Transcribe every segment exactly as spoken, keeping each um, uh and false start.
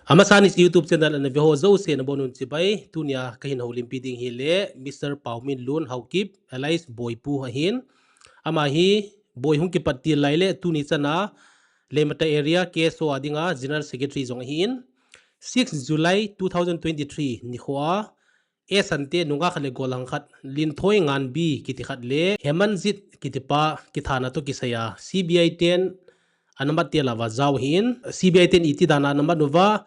Amasan hiche YouTube channel ana ve ho jouse nabonun chibai, tunia kahin houlimpi ding hi le Mister Pauminlun Haokip, alias Boipu ahin. Ama hi Boi hung kipat til lai le tuni chana Lemata area K S O a dinga General Secretary jong ahin. Six July two thousand twenty-three nikhoa, Esante nunga khat le golhang khat, Linthoi Nganbi kiti khat le Hemanjit kitipa kithana toh kisaiya C B I ten ana mat tel uva jao ahin, C B I ten iti dana ana mat uva,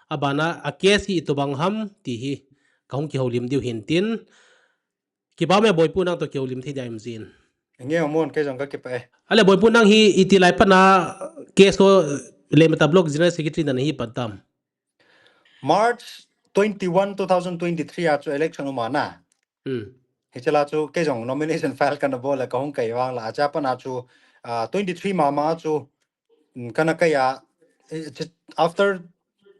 abana a case hi itobang ham ti hi kahung kihoulim diu hintin. Kipa me Boipu, nang toh kihoulim thei dia imjin. Nge, Amon, kei jong kakipah e. Ale Boipu, nang hi iti lai patna K S O Lemata Block General Secretary na nahi pat tam? March twenty-one, two thousand twenty-three a chu election um ana. Hmm. Hiche la chu kei jong nomination file kana bol le kahung kai vang la, acha patna chu, ah, twenty-three mama chu, mm, kana kai a, eh, chi-, after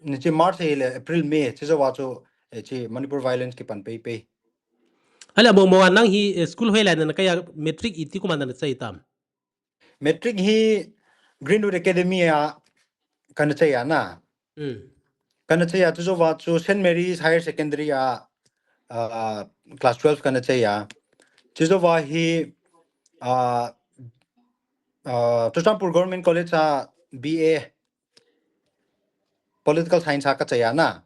hiche March hi le April, May, hiche jouva chu, eh, hiche Manipur violence kipan pei pei. Ale Boipu, nang hi, eh, school hoilai a nana kai a, matric iti kum a nana chai tam? Matric hi Greenwood Academy a kana chai a na. Hmm. Kana chai a, hiche jouva chu Saint Mary's Higher Secondary a, ah, class twelve kana chai a. Hiche jouva hi, ah, ah, Churachandpur Government College a B A Political Science a kachai a na.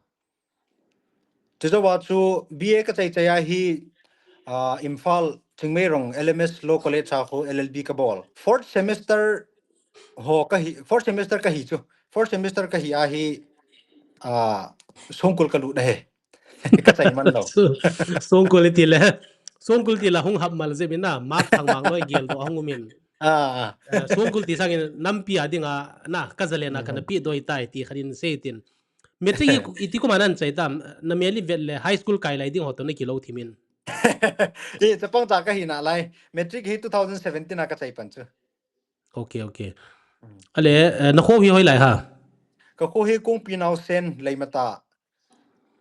Hiche jouva chu B A kachai chai a hi, ah, Imphal Chingmeirong L M S Law College a khu L L B kabol. Fourth semester ho kahi, fourth semester kahi chu. Fourth semester kahi a hi, ah, songkul kalut ahi. Kachai man lou. So, songkul iti le. Songkul iti la hung hap mal jep in na, mark thangvang loi geldoh hung um in. Ah, ah. Eh, songkul ti sangin nampi a dinga, na, kajalen a kana pi doi tai ti khat in sei tin. Matric hi iti kum a nana chai tam, na mel i vet le high school kai lai ding ho toh na kilou thim in. Eh, chapang cha kahi nalai. Matric hi two thousand seventeen a kachai pan chu. Okay, okay. Mm. Ale, eh, nakho hi hoilai ham? Kakho hi Kongpi Naosen, Lemata.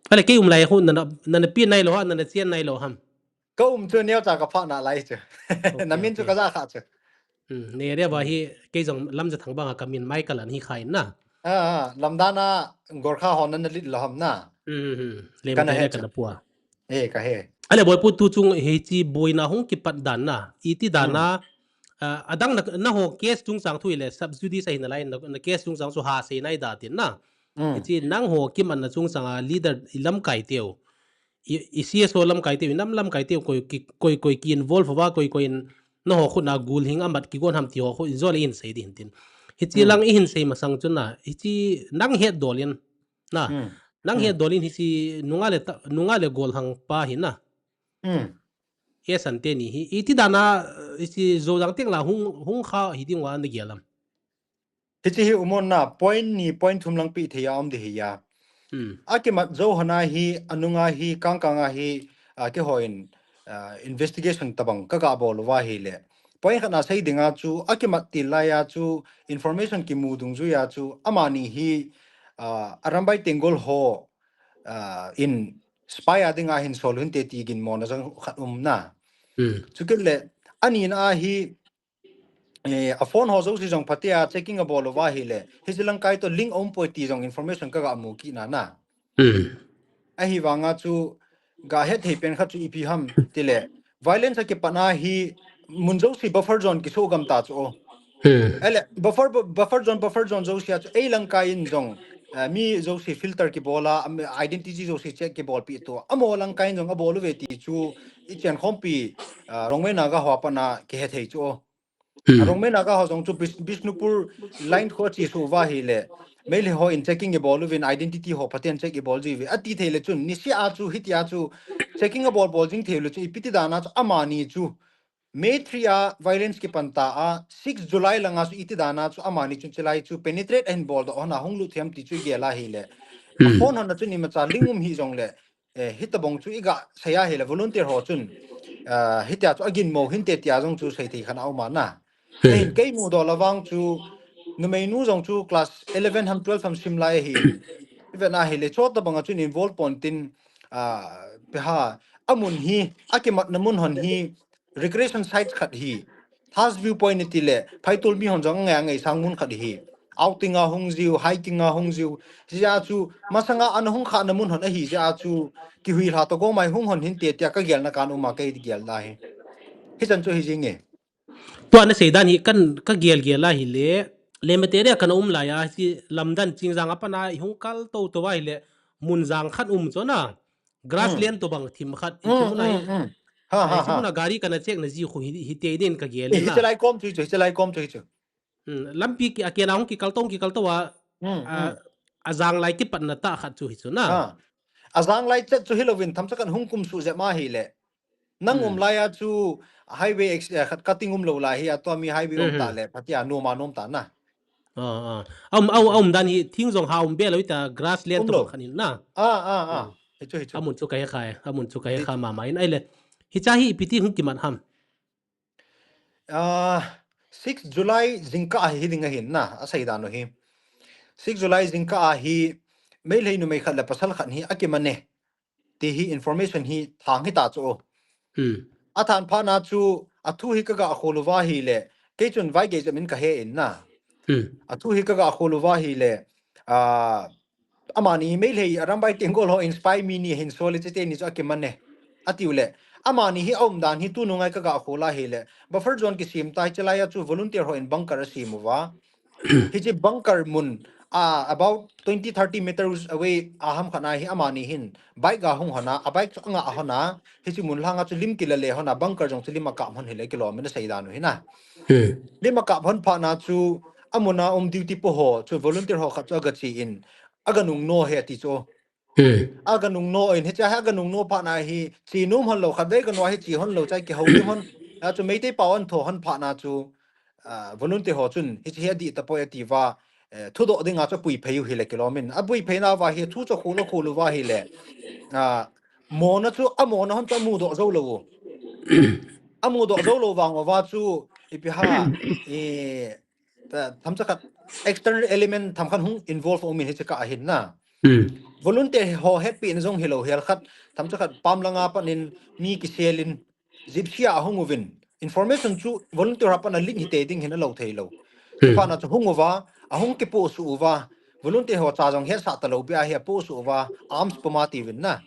Ale, kei um lai khu, nana, nana pi nailou ham, nana chen nailou ham? Ka um chu neocha kaphah nalai chu. Okay, namin chu okay. Kaja kha chu. Hmm, nei dia ba hi, kei jong Lamjathang banga kamin Michael ana hi kha in na. Ah, ah, lamdana Gorkha ho nana lit lou ham na. Hmm, hmm, hmm. Lem kana he chu. Kana pua. Eh, kahe. Ale Boipu, tu chung hiche boina hung kipat dan na, iti dan na, hmm, ah, adang na, naho case chungchang thu ile sub judice ahi nalai, na, na case chungchang chu ha sei nai da tin na. Hmm. Hiche nangho kimatna chungchang a leader i lamkai teu, i, i C S O lamkai teu, i nam lamkai teu, koi, ki, koi, koi ki involve uva, koi, koi in naho khut na gul hing amat kigon ham ti ho khu in jole in sei ding tin. Hiche, hmm, lang ihin sei masang chun na, hiche nang het dol in, na. Hmm. Nang, hmm, het dol in hiche nunga le ta, nunga le golhang pa hi na. Hmm. Esante ni hi, iti dana, hiche Zojang teng la hung, hung kha hi ding uva na gel am? Hiche hi Umon na, point ni, point thum lang pi thei a um ding ahi a. Hmm. Akimat jou hon a hi, anunga hi, kangkang a hi, a, keiho in, a, investigation tabang kaga bol uva ahile. Point khat na sei dinga chu, akimat til lai a chu, information kimu dungjui a chu, amani hi, a, Arambai Tenggol ho, a, in spy a dinga hin sol hinte ti ginmona jong khat um na. Hmm. Chukit le, ani na a hi, eh, a phone ho jouse jong phatea checking abol uva ahile, hiche lang kai toh link aum poi ti jong information kaga mu kit na na. Hmm. Ahivanga chu ga hethei pen khat chu ipi ham tile, violence akipatna hi mun jouse buffer zone kiso gam ta chu o. Hmm. Ele buffer, bu-, buffer zone, buffer zone jouse a chu ei lang kai in jong, eh, mi jouse filter kibol a, am, identity jouse check kibol pi tu. Amo lang kai in jong abol uve ti chu i chen khompi, ah, Rongmei Naga ho a pat na kihethei chu o. Hmm. Rongmei Naga ho jong chu Bis-, Bishnupur line khu achesuh uva ahile, Meitei ho in checking ibol uvin, identity ho phaten check ibol jiuve. Ati thei le chun, niseh a chu, hitia chu, checking abol bol jing thei le chu, ipi ti dan a chu, amani chu, May three a violence kipan ta a, six July lang a chu, iti dan a chu, amani chu, chulai chu, penetrate ahin bol doh hon a, hung lut thei am ti chu, igel ahile. Hmm. A phone hon a chu, imacha link um hih jongle, eh, hitabang chu iga sei ahile volunteer ho chun, ah, hitia chu aginmo hinte tia jong chu seithei khat a um a na. Hmm. Ahin kei mudoh la vang chu numeinu jong chu class eleven ham twelve ham sim lai ahi. Ivet na ahile chutabang a chun involve pon tin, ah, pe ha, amun hi, akimatna mun hon hi, recreation site khat hi, Thas View Point iti le, Phaitolmi hon jong angai angai sang mun khat hi. Outing a hung jiu, hiking a hung jiu. Jia chu, masanga ana hung khana mun hon ahi jia chu, kihui lha to gomai hung hon hinte tia ka gelna kan um a ka gel la hi. Hichan chu hi jing e. Tua na sei dan hi kan ka gel gel a hi le, le mate ria kan um lai a, hi lamdan Chingjang a pana i hung kal to to a hi le, mun jang khat um chu na, grassland to bang thim khat, hi thim na hi. Ha, ha, hi thim na gari kana check na ji khu hi, hi te din ka gel na. Hi chalai kom chu, hi chalai kom chu, hi chu. Hmm, lampi ki, a kena hung kikal tong kikal to a, a, a jang lai kipatna tah khat chu hi chu na. A jang lai chet chu hi lovin themcha khat hung kum su jep ma hi le. Nang um lai a chu highway ex-, eh, khat cutting um lo lai hi a tua mi highway um ta le, phatia nom a nom ta na. A, a. Um, a um, a um dan hi thing jong ha um be lo ta grassland to khat in na. A, a, a. Hi chu, hi chu. Amun chu ka he kha e, amun chu ka he kha mama in ai le. Hicha hi ipi ti hung kiman ham. Ah, six July jingkah hi ding ahin na, a sei dan u hi. Six July jingkah hi, Meitei numei khat le pasal khat hi a kiman e. Ti hi information hi thang hi ta chu. Hmm. A than phat na chu, a thu hi ka ga khol uva hi le, kei chun vai gei jep in ka he in na. Hmm. A thu hi ka ga khol uva hi le, ah, amani Meitei Arambai Tenggol ho inspire mi ni hin so le chite ni chu a kiman e. A tiu le. Amani hi a um dan hi tu nungai ka ga khol a hi le. Buffer zone kisem ta hi chalai a chu volunteer ho in bunker a sem uva. Hi chi bunker mun, ah, about twenty, thirty meters away a ham khat na hi amani hin bike ga hung hon a, a bike chu anga a hon a. Hi chi mun langa chu lim kila le hon a bunker jong chu lim a kap hon hi le kilom in a sei dan u hi na. Hmm. Lim a kap hon phat na chu a mun a um duty po ho chu volunteer ho khat chu a ga chi in a ga nung no he ti chu. Hmm. A ga nung no in, hicha hi a ga nung no phat na hi, chi nom hon lo, khat vei ka no hi chi hon lo, chai kihou lim hon, a chu Meitei pau an tho hon phat na chu, ah, volunteer ho chun, hichi hi a di ta poi a ti va, eh, thudoh ding a chu pui phei u hi le kilom in. A pui phei na va hi, thu chu khol u khol uva hi le, ah, mona chu, a mona hon chu a mudoh zo lo u. A mudoh zo lo vang uva chu, ipi ha, eh, ta, themcha khat external element themcha khat hung involve um in hichi kah ahin na. Hmm. Volunteer ho hetpi in jong hi lo hel khat, themcha khat pam langa pat in mi kisel in Gypsy a hung uvin. Information chu volunteer ho a pat na link hi te ding hin a lo thei lo. Hmm. Phat na chu hung uva, a hung kipoh su uva. Volunteer ho cha jong hetsah ta lo bia hi a poh su uva, arms puma ti uvin na.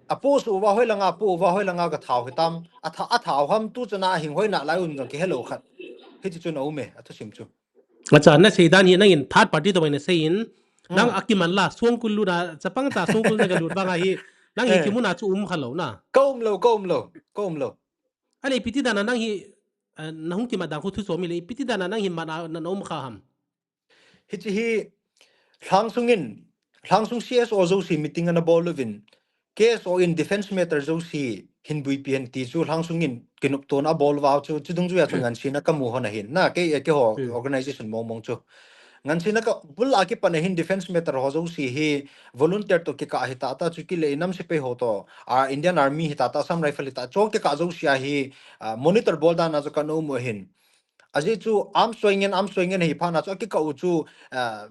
A poh su uva, hoi langa poh uva, hoi langa ka thau hitam. A tha, a thau ham tu chana a hing hoi na lai un jong kihe lo khat. Hichi chu na um e, a thusim chu. Acha, na sei dan hi nangin third party to na sei in, nang a kiman la, songkul lut a, chapang cha songkul na ka lut vang a hi, nang hi kimun a chu um kha lo na. Ka um lo, ka um lo, ka um lo. A le ipi ti dan a nang hi, eh, na hung kimat dan khu thu so mi le, ipi ti dan a nang hi man a na, na um kha ham. Hichi hi, Lhangsung in, Lhangsung C S O jouse meeting ana bol uvin, K S O in defense matter jouse hin buipi hen ti chu Lhangsung in kinoptona a bol uva chu, chu dungjuia chu ngansena ka mu hon ahin. Na, kei, keiho organization mong mong chu. Ngansena ka bul a kipan a hin defense matter ho jouse hi volunteer to kikah hi ta ta chu kile nam sepai ho to, a Indian Army hi ta ta, Assam Rifle hi ta, chu kikah jouse a hi, ah, monitor bol dan a chu ka na um u ahin. Ajeh chu arms swinging, arms swinging hi phat na chu a kikah u chu, ah,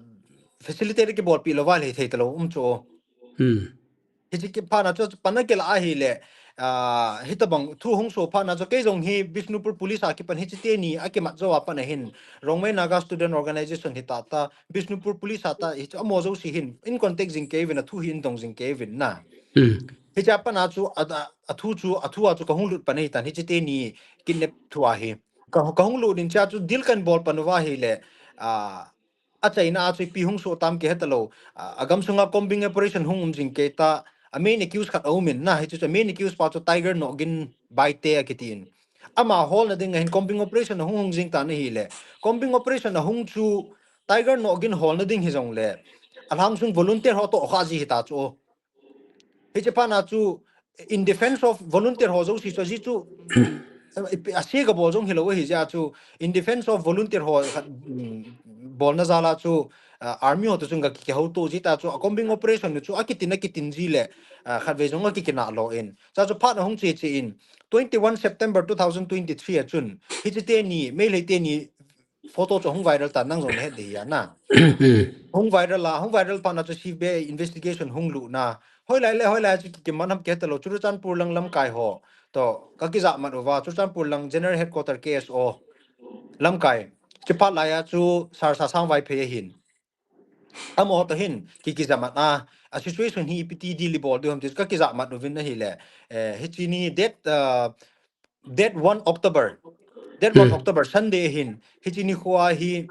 facilitate kibolpi lo va le thei ta lo um chu. Hmm. Hichi ki phat na chu pan a kila ahi le, ah, hitabang thu hung so phat na chu kei jong hi Bishnupur Police a kipan hichi teni a kimat jo a pan a hin Rongmei Naga Student Organization hi ta ta, Bishnupur Police a ta hi chu amo jouse hin in contact jing kei uvin a thu hi in dong jing kei uvin na. Hmm. Hichi a pan a chu a, a, a thu chu, a thu a chu ka hung lut pan a hi tan hichi teni kidnap thu a hi. Ka, ka hung lut in cha chu dil kan bol pan uva hi le, ah, a chaina a chu ipi hung so tam kihe ta lo. Ah, a gam sunga combing operation hung um jing kei ta, a main accused khat a um in na, hichu chu main accused pa chu Tiger Nokgin Baite a kiti in. Ama holna ding a hin combing operation a hung hung jing ta na hi le. Combing operation a hung chu Tiger Nokgin holna ding hi jong le. A Lhangsung volunteer ho to kha ji hi ta chu. Hichi phat na chu in defense of volunteer ho jouse chu ji chu, a se ka bol jong hi lo hi jia chu in defense of volunteer ho khat, mm, bolna jal a chu, ah, army ho to chung ka kihou to ji ta chu a combing operation chu a kitin a kitin ji le, ah, khat vei jong a kikina lo in. Cha chu phat na hung che che in twenty-one September two thousand twenty-three a chun hichi teni, Meitei teni photo chu hung viral ta nang jong na het ding hi a na. Hung viral a, hung viral phat na chu C B I investigation hung lut na. Hoilai le, hoilai chu ki, kiman ham kihe ta lo, Churachandpur lang lamkai ho. To, ka kija mat uva, Churachandpur lang General Headquarter K S O lamkai. Chuphat laiya chu Sir Sasang Vaiphei ahin. Amaho toh hin ki, kijamat a, a situation hi ipi ti deal ibol diu ham ti chu ka kijamat uvin ahile. Eh, hiche ni date, uh, date one October. Date one Hmm. October, Sunday ahin. Hiche nikho a hi,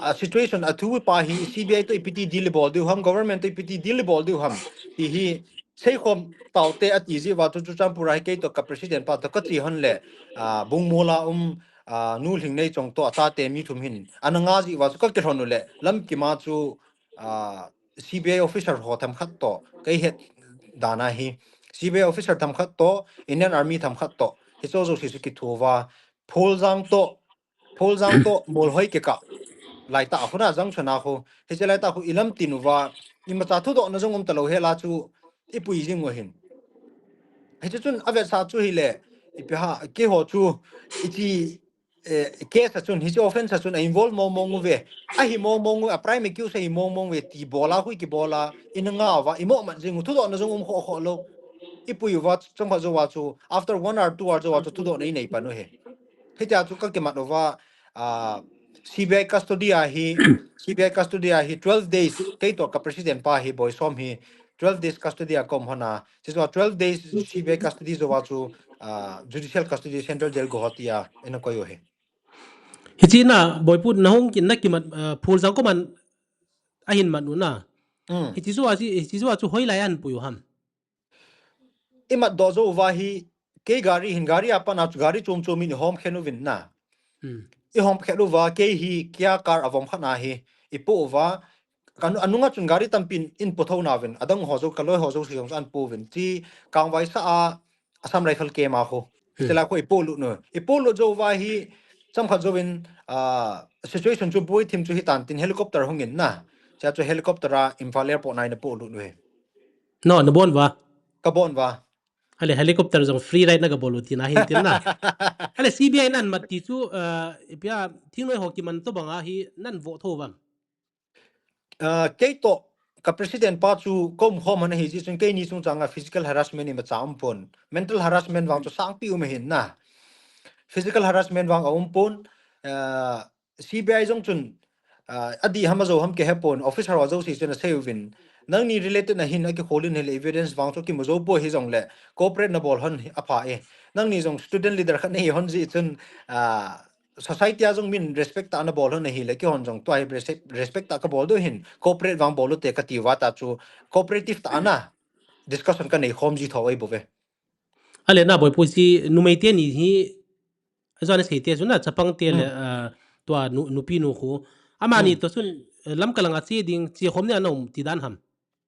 a situation a thu pa hi C B I toh ipi ti deal ibol diu ham, government toh ipi ti deil ibol diu ham. Ti hi seikhom taute ati jeh uva chu Churachandpur a hi kei toh ka president pa toh ka che hon le, ah, Bungmol a um, ah, Nu Lhingneichong toh achate mi thum hin ana nga jeh uva chu ka kilhon u le, lamkim a chu, ah, C B I officer ho themkhat toh, kei het dan a hi, C B I officer themkhat toh, Indian Army themkhat toh, hicho jouse chu kitho uva, Pholjang toh, Pholjang toh Molhoi kikah laitah khu na, junction a khu, hiche laitah khu ilam tin uva, imacha thudohna jong um talou hel a chu ipui jing u ahin. Hiche chun avetsah chu hile, ipi ham, keiho chu, hiche, eh, case a chun, hiche offence a chun a involve mong mong uve, ahi mong mong uve, a prime accused ahi mong mong uve, ti bol a khu ikibol a, ina nga uva, imohmat jing u, thudohna jong um khoh khoh lou. Ipui uva, chomkhat jouva chu, after one hour, two hour jouva chu thudohna inei pan u ahi. Hitia chu ka kimat uva, ah, C B I custody a hi, C B I custody a hi twelve days, kei toh ka president pa hi Boisom hi twelve days custody a ka um hon a. Hiche chu twelve days C B I custody jouva chu, ah, judicial custody Central Jail Guwahati a ina koi u ahi. Hiche na, Boipu, na hung kin na kimat, ah, Pholjang koman ahin mat u na. Hmm. Hiche jouva chu, hiche jouva chu hoilai a ahin pui u ham? Imat doh jou uva hi, kei gari hin, gari a pat a chu gari chom chom in ihom khen uvin na. Hmm. Ihom khen uva, kei hi Kia car avom khat a hi ipoh uva, ka nu-, anunga chun gari tampin eihin po thou nauvin, adang ho jou, ka loi ho jouse jong chu ahin po uvin. Hiche Kangvaisah a Assam Rifle Camp a khu. Hmm. Hiche lai khu ipoh lut u. Ipoh lut jou uva hi, chomkhat jouvin, ah, situation chu boi thim chu hitan tin helicopter hung in na. Hichea chu helicopter a Imphal Airport na ina poh lut u ahi. No, na bon uva? Ka bon uva. Ale helicopter jong free ride na ka bol u tina hin tin na. Ale C B I nan mat ti chu, ah, ipi ham, thingnoi ho kiman toh bang a hi nan vo thou uvam? Ah, kei toh ka president pa chu ka um khom hon ahi jeh chun keini chungchang a physical harassment imacha um pon. Mental harassment vang chu sangpi um ahin na. Physical harassment vang aum pon, ah, C B I jong chun, ah, adih ham ajou ham kihe pon, officer ho jouse chun asei uvin, nangni related na hin akikhol in hile evidence vang chu kimu jou poi, hijongle cooperate na bol hon hi apha e. Nangni jong student leader khat nahi hon jeh chun, ah, society a jong min respect tah a na bol hon ahile, keihon jong tua hi respect, respect tah ka bol diu ahin, cooperate vang bol u te ka ti uva ta chu cooperative tah a na discussion ka nei khom ji thou ahi bou ve. Ale na Boipu, hiche numei teni hi, ajo ana sei te chu na, chapang te le, Hmm. ah, tua nu-, nupi nu khu. Amani Hmm. toh chun, eh, Lamka lang a che ding, che khom ni ana um ti dan ham?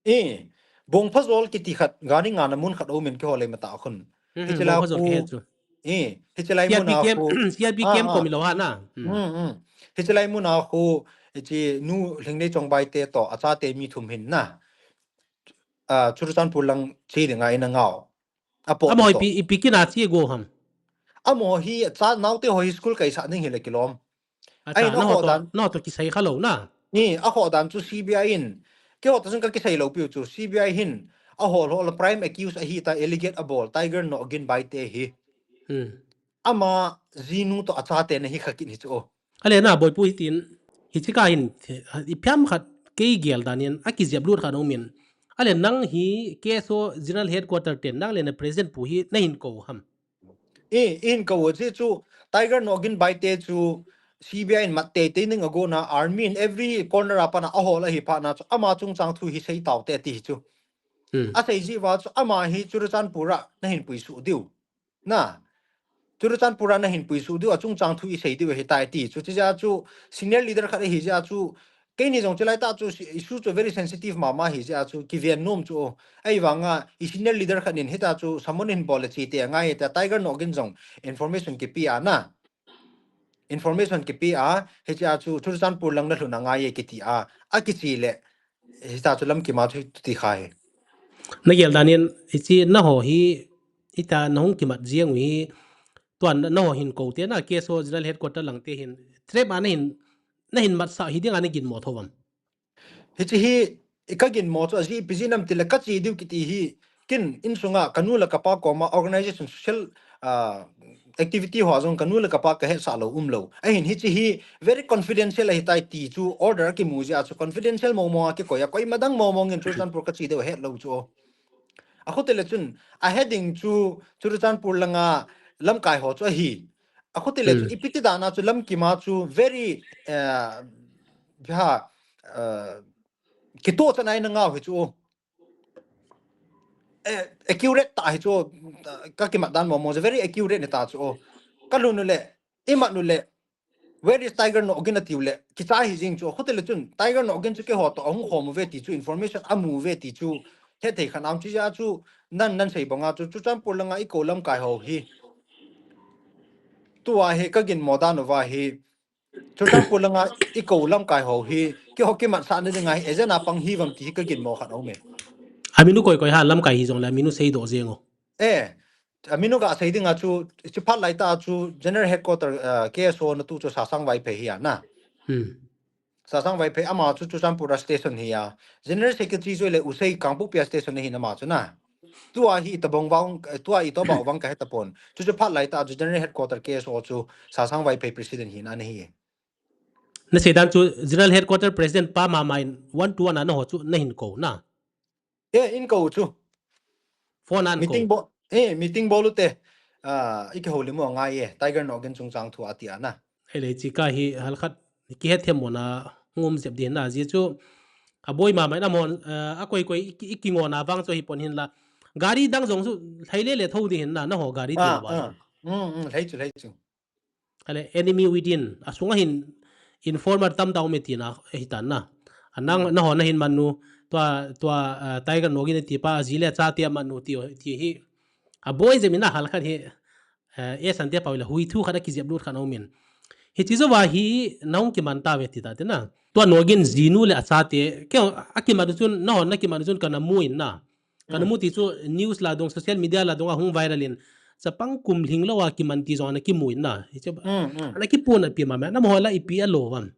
E, Bongphajol kiti khat, gari ngahna mun khat aum in keiho le imatah khun. Hmm, hiche lai Bongphajol khu, kei he chu. E, hiche lai C R P mun a camp, khu, C R P ah, camp ah. Kom ilou ha na. Hmm. Hmm, hmm. Hiche lai mun a khu, hiche Nu Lhingneichong Baite toh, achate mi thum hin na. Ah, Churachandpur lang che dinga ina ngau. Apoh amaho toh. Ipi, ipi kin a che go ham? Amaho hi, cha naote ho hi school kaisah ding hile kilom. Acha, ahin, na ho toh, dan, na ho toh kisei kha lou na. Ni, akhoh dan chu C B I in, keiho toh chun ka kisei lou piu chu, C B I hin, ahol hol prime accused ahi ta, allegate abol, Tiger Nogin Baite hi. Hmm. Ama jinu toh achate na hi kha kin hi chu. Ale na Boipu, hitin, hiche ka hin, ipi ham khat kei gel dan in, akijep lut khat aum in. Ale nang hi K S O General Headquarter ten, nang le na president pu hi nahin kou ham? E, ihin kou u, hiche chu Tiger Nogin Baite chu C B I in mat teitei ning agon a, army in every corner a pat a ahol ahi phat na chu, ama chungchang thu hi sei taute ati hi chu. Hmm. Asei jeh uva chu, ama hi Churachandpur a nahin puisuh diu. Na, Churachandpur a nahin puisuh diu, achungchang thu isei diu ahitai ti chu, hiche jeh a chu senior leader khat ahi jeh a chu, keini jong chulai tah chu issue chu very sensitive mama ahi jeh a chu kiven nom chu, ahivanga i senior leader khat in hitia chu summon hin bol le che te angai, hitia Tiger Nogin jong information kipe a na. Information kipe a, hichea chu Churachandpur lang nalhun angai e kiti a, akiche le, hitia chu lamkim a chu ti kha hi. Nagel dan in, hiche naho hi, hitia nahung kimat jeng u hi, tua naho hin kou te na, K S O General Headquarter lang te hin, trap a nahin, nahin matsah hi dinga naginmo thou vam? Hiche hi, i kaginmo chu ajeh ipi jeh ham tile kache diu kiti hi, kin insunga kanu le kapa koma organization social, ah, activity ho jong kanu le kapa kahetsah lou umlou. Ahin hiche hi very confidential ahitai ti chu order kimu jeh a chu confidential mong mong a kikoi a, koima dang mong mong in Churachandpur kache diu hetlou chu. Akhuti le chun, a heading chu Churachandpur langa lamkai ho chu ahi. Akhuti le chun, ipi ti dan a chu lamkim a chu very, eh, ha, eh, kitoh chan a ina ngah u hi chu. Eh, accurate tah hi chu, eh, kakimat dan mong mong chu very accurate ni ta chu. Kalhun u le, imat u le, "Where is Tiger Nogin?" atiu le, kichai hi jing chu. Akhuti le chun, Tiger Nogin chu keiho toh ahung khom uve ti chu, information amu uve ti chu, hethei khat aum chu jeh a chu, nan, nan sei banga chu, Churachandpur langa ikou lamkai ho hi. Tua hi kaginmo dan uva hi, Churachandpur langa ikou lamkai ho hi, keiho kimatsahna dinga hi, agent a pang hiuvem ti hi kaginmo khat aume. Amin u koi koi ham, lamkai hi jongle amin u seidoh jeng o. Eh, amin u gasei dinga chu, hiche phat laitah a chu General Headquarter, eh, K S O natu chu Sasang Vaiphei hi a na. Sasang Vaiphei ama chu Churachandpur a station hi a. General Secretary chu le Usei Kangpokpi a station ahi nama chu na. Tua hi itobang vang, tua itobang vang kahe tapon. Chu chu phat laitah a chu General Headquarter K S O chu Sasang Vaiphei President hi na ana hi. Nasei dan chu General Headquarter President pa mama in one to one a naho chu nahin kou na. Eh, in kou chu. Phone a in kou. Meeting bol, eh, meeting bol u te. Ah, ikihoulim u angai e, Tiger Nogin chungchang thu ati a na. Ahile hiche ka hi halkhat kihethem mona hung um jep ding na, jeh chu aboi mama in amahon, ah, akoi koi iki, ikingona vang chu hipon hinla. Gari dang jong chu lhai le le thou ding hin na, naho gari ti lo va. Ah, ah. Hmm, hmm, lhai chu, lhai chu. Ale enemy within, asunga hin informer tamtah um e tina ahitan na. Anang, hmm, naho nahin man u, tua, tua, ah, Tiger Nogin ati pa, aji le achate aman u ti, ti hi. Aboi jep in a halkhat hi, eh, e sante pau le hui thu khat akijep lut khat aumin. Hiche jouva hi nahung kiman tauve ti tate na. Tua Nogin jinu le achate, kei akiman u chun, naho nakiman u chun kana mu in na. Kana mu ti chu news la dong, social media la dong ahung viral in, chapang kum lhinglou a kiman ti jong ana kimu in na. Hiche, hmm, hmm, ana kipon api mama, namaho la ipi alo vam.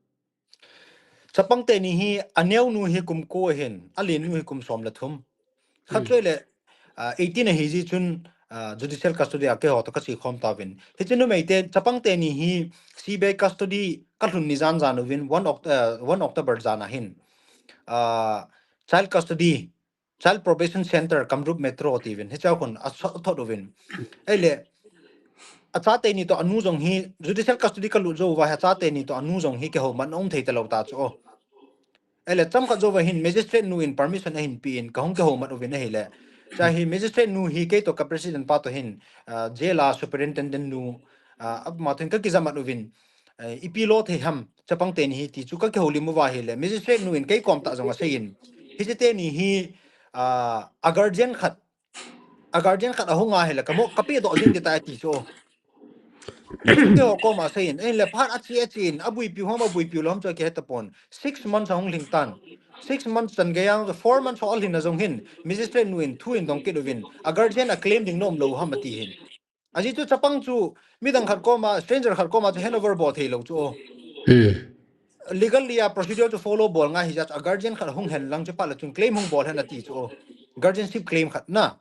Chapang teni hi, aneo nu hi kum ko ahin, alen nu hi kum som le thum. Khat, hmm, chu le, ah, eighteen ahi jeh chun, ah, judicial custody a keiho toh kache khom tauvin. Hiche numei te, chapang teni hi C B I custody kalhun ni jan jan uvin, one Oct-, ah, one October jan ahin. Ah, child custody, Child Probation Center, Kamrup Metro tiuvin, hichea khun athot uvin. Ahile, achate ni toh anu jong hi, judicial custody kalut jou uva hi, achate ni toh anu jong hi kihoumat na um thei talou ta chu o. Ahile, chomkhat jouva hin magistrate nu in permission ahin pe in, kahung kihoumat uvin ahile. Chua hi magistrate nu hi kei toh ka president pa toh hin, ah, jail a superintendent nu, ah, ama toh hin kakijamat uvin. Eh, ipi lo thei ham, chapang teni hi ti chu kakihoulim uva ahile, magistrate nu in kei kom tah jong asei in. Hiche teni hi, ah, a guardian khat, a guardian khat ahung a ahile, kamo, kapedoh jing ding tai ati chu. Keiho koma asei in, ahile phat ache ache in, abuipiu ham, abuipiu lou ham chu akihe tapon. Six months ahung lhing tan. Six months chan gei a, four months ho alhin a jong hin, magistrate nu in thu in dong kit uvin, a guardian a claim ding nom lou ham ati hin. Ajeh chu chapang chu midang khat koma, stranger khat koma chu handover bol thei lou chu o. Hmm. Legally a procedure chu follow bol ngai hijeh a chu a guardian khat hung hen lang chu phat le chun claim hung bol hen ati chu o. Guardianship claim khat na.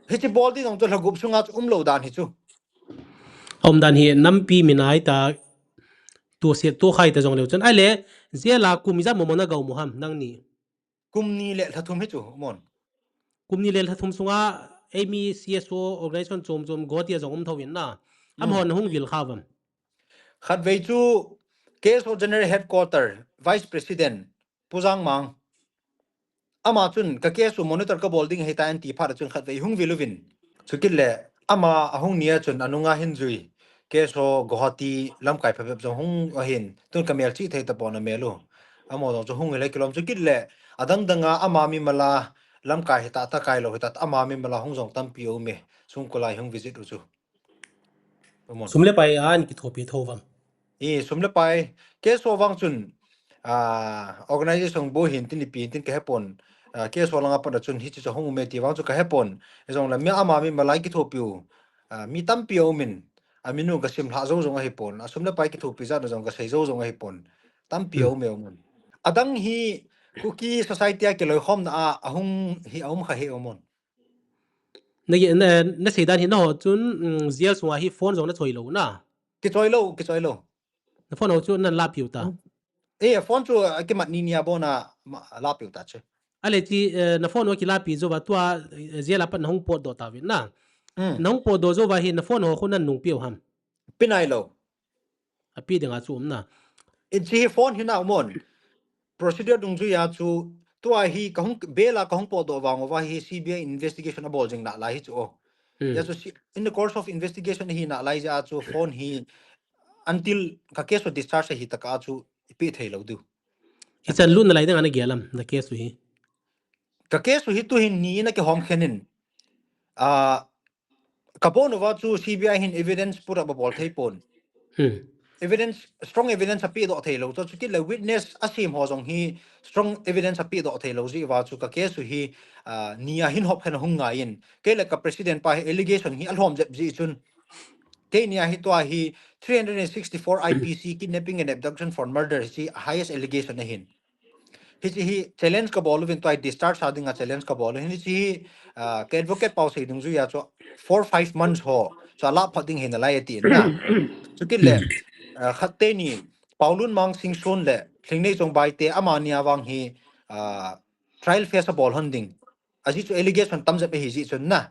Hiche bol ding jong chu lha gup sunga chu um lou dan hi chu. Um dan hi nampi min ahi ta, tusia tukhai ta jong leu chun. Ahile, jail a kum ijat mo mo na gou mu ham, nangni? Kum ni le lha thum hi chu, Mon. Kum ni le lha thum sunga, eimi C S O organization chom chom Guwahati a jong um thou in na. Hmm. Amahon hung vil kha uvem? Khatvei chu K S O General Headquarter, Vice President, Pu Jangmang. Ama chun ka K S O monitor kabol ding ahitai anti phat a chun khatvei hung vil uvin. Chukit le ama ahung ni a chun anunga hin jui. K S O Guwahati lamkai phabep jong hung ahin. Tun ka melchih thei tapon amel u. Amaho jong chu hung hile kilom chukit le adang dang a ama mimal a lamkai hita, takai lou hita, ama mimal a hung jong tampi aume. Sungkul a hung visit u chu. Sum le pai a ana kithopi thou vem? I, sum le pai. K S O vang chun, ah, organization bu hin tin ipi tin kahepon. Ah, K S O langa pat a chun hiche chu hung ume ti vang chu kahepon. Hijongle mi ama mimal a kithopi u. Ah, mi tampi aumin. Amin u kasim lha jou jong ahipon. A sum le pai kithopi jat na jong kasei jou jong ahipon. Tampi aume aumin. Adang hi Kuki society a kiloikhomna a, ahung hi aum kha hi aumon. Na, na, na seidan hi naho chun, um, jail sunga hi phone jong na choi lou na. Kichoi lou, kichoi lou. Na phone ho chu nan lapiu ta. Eh, phone chu, ah, kimat ni nia bona ma, lapiu ta chu. Ale chi, eh, na phone ho kilapi jouva tua, eh, jail a pat na hung potdoh tauvin na. Hmm. Na hung potdoh jouva hi na phone ho khu nan nungpiu ham? Pe nailou. Ape dinga chu um na. Hiche hi phone hi na um on. Procedure dungjuia chu tua hi ka hung, bail a ka hung potdoh vang uva hi C B I investigation abol jing nalai hi chu o. Hmm. Hijeh a chu si, in the course of investigation hi nalai jeh a chu phone hi until ka case u discharge ahi tah a chu ipe thei lou diu. Hichan lutna lai dinga na gel am, na case u hi? Ka case u hi tuhin ni in akihom khen in. Ah, ka bon uva chu C B I hin evidence put up abol thei pon. Hmm. Evidence, strong evidence apedoh thei lou. Chu, chukit le witness asem ho jong hi strong evidence apedoh thei lou jeh uva chu ka case u hi, ah, ni a hin hop khen a hung ngai in. Kei le ka president pa hi allegation hi alhom jep jeh chun. Keini a hi tua hi three hundred and sixty-four I P C, kidnapping and abduction for murder, hiche highest allegation ahin. Hiche hi challenge ka bol uvin tua hi discharge sa dinga challenge ka bol uvin. Hiche hi, ah, ka advocate pau sei dungjuia chu four, five months ho chu alah phot ding hi nalai ati na. Chukit le, ah, khat teni, Paolunmang Singson le Lhingneichong Baite amani a vang hi, ah, trial phase abol hon ding. Ajeh chu allegation tam jep ahi jeh chun na.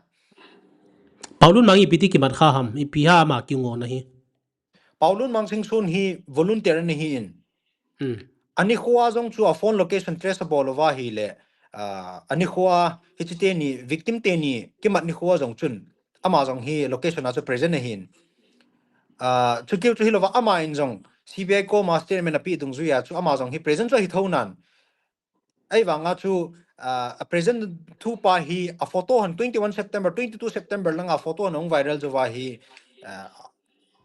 Paolunmang ipi ti kimat kha ham, ipi ham ama kingona hi? Paolunmang Singson hi volunteer ana hi in. Hmm. Anikhoa jong chu a phone location trace abol uva ahile, ah, anikhoa hiche teni, victim teni kimat nikhoa jong chun ama jong hi location a chu present ahin. Ah, chukit chu hilouva ama in jong C B I koma statement ape dungjuia chu ama jong hi present chu ahi thou nan. Ahivanga chu, ah, a present thu pa hi a photo hon twenty-one September, twenty-two September langa photo hon ahung viral jouva hi, ah,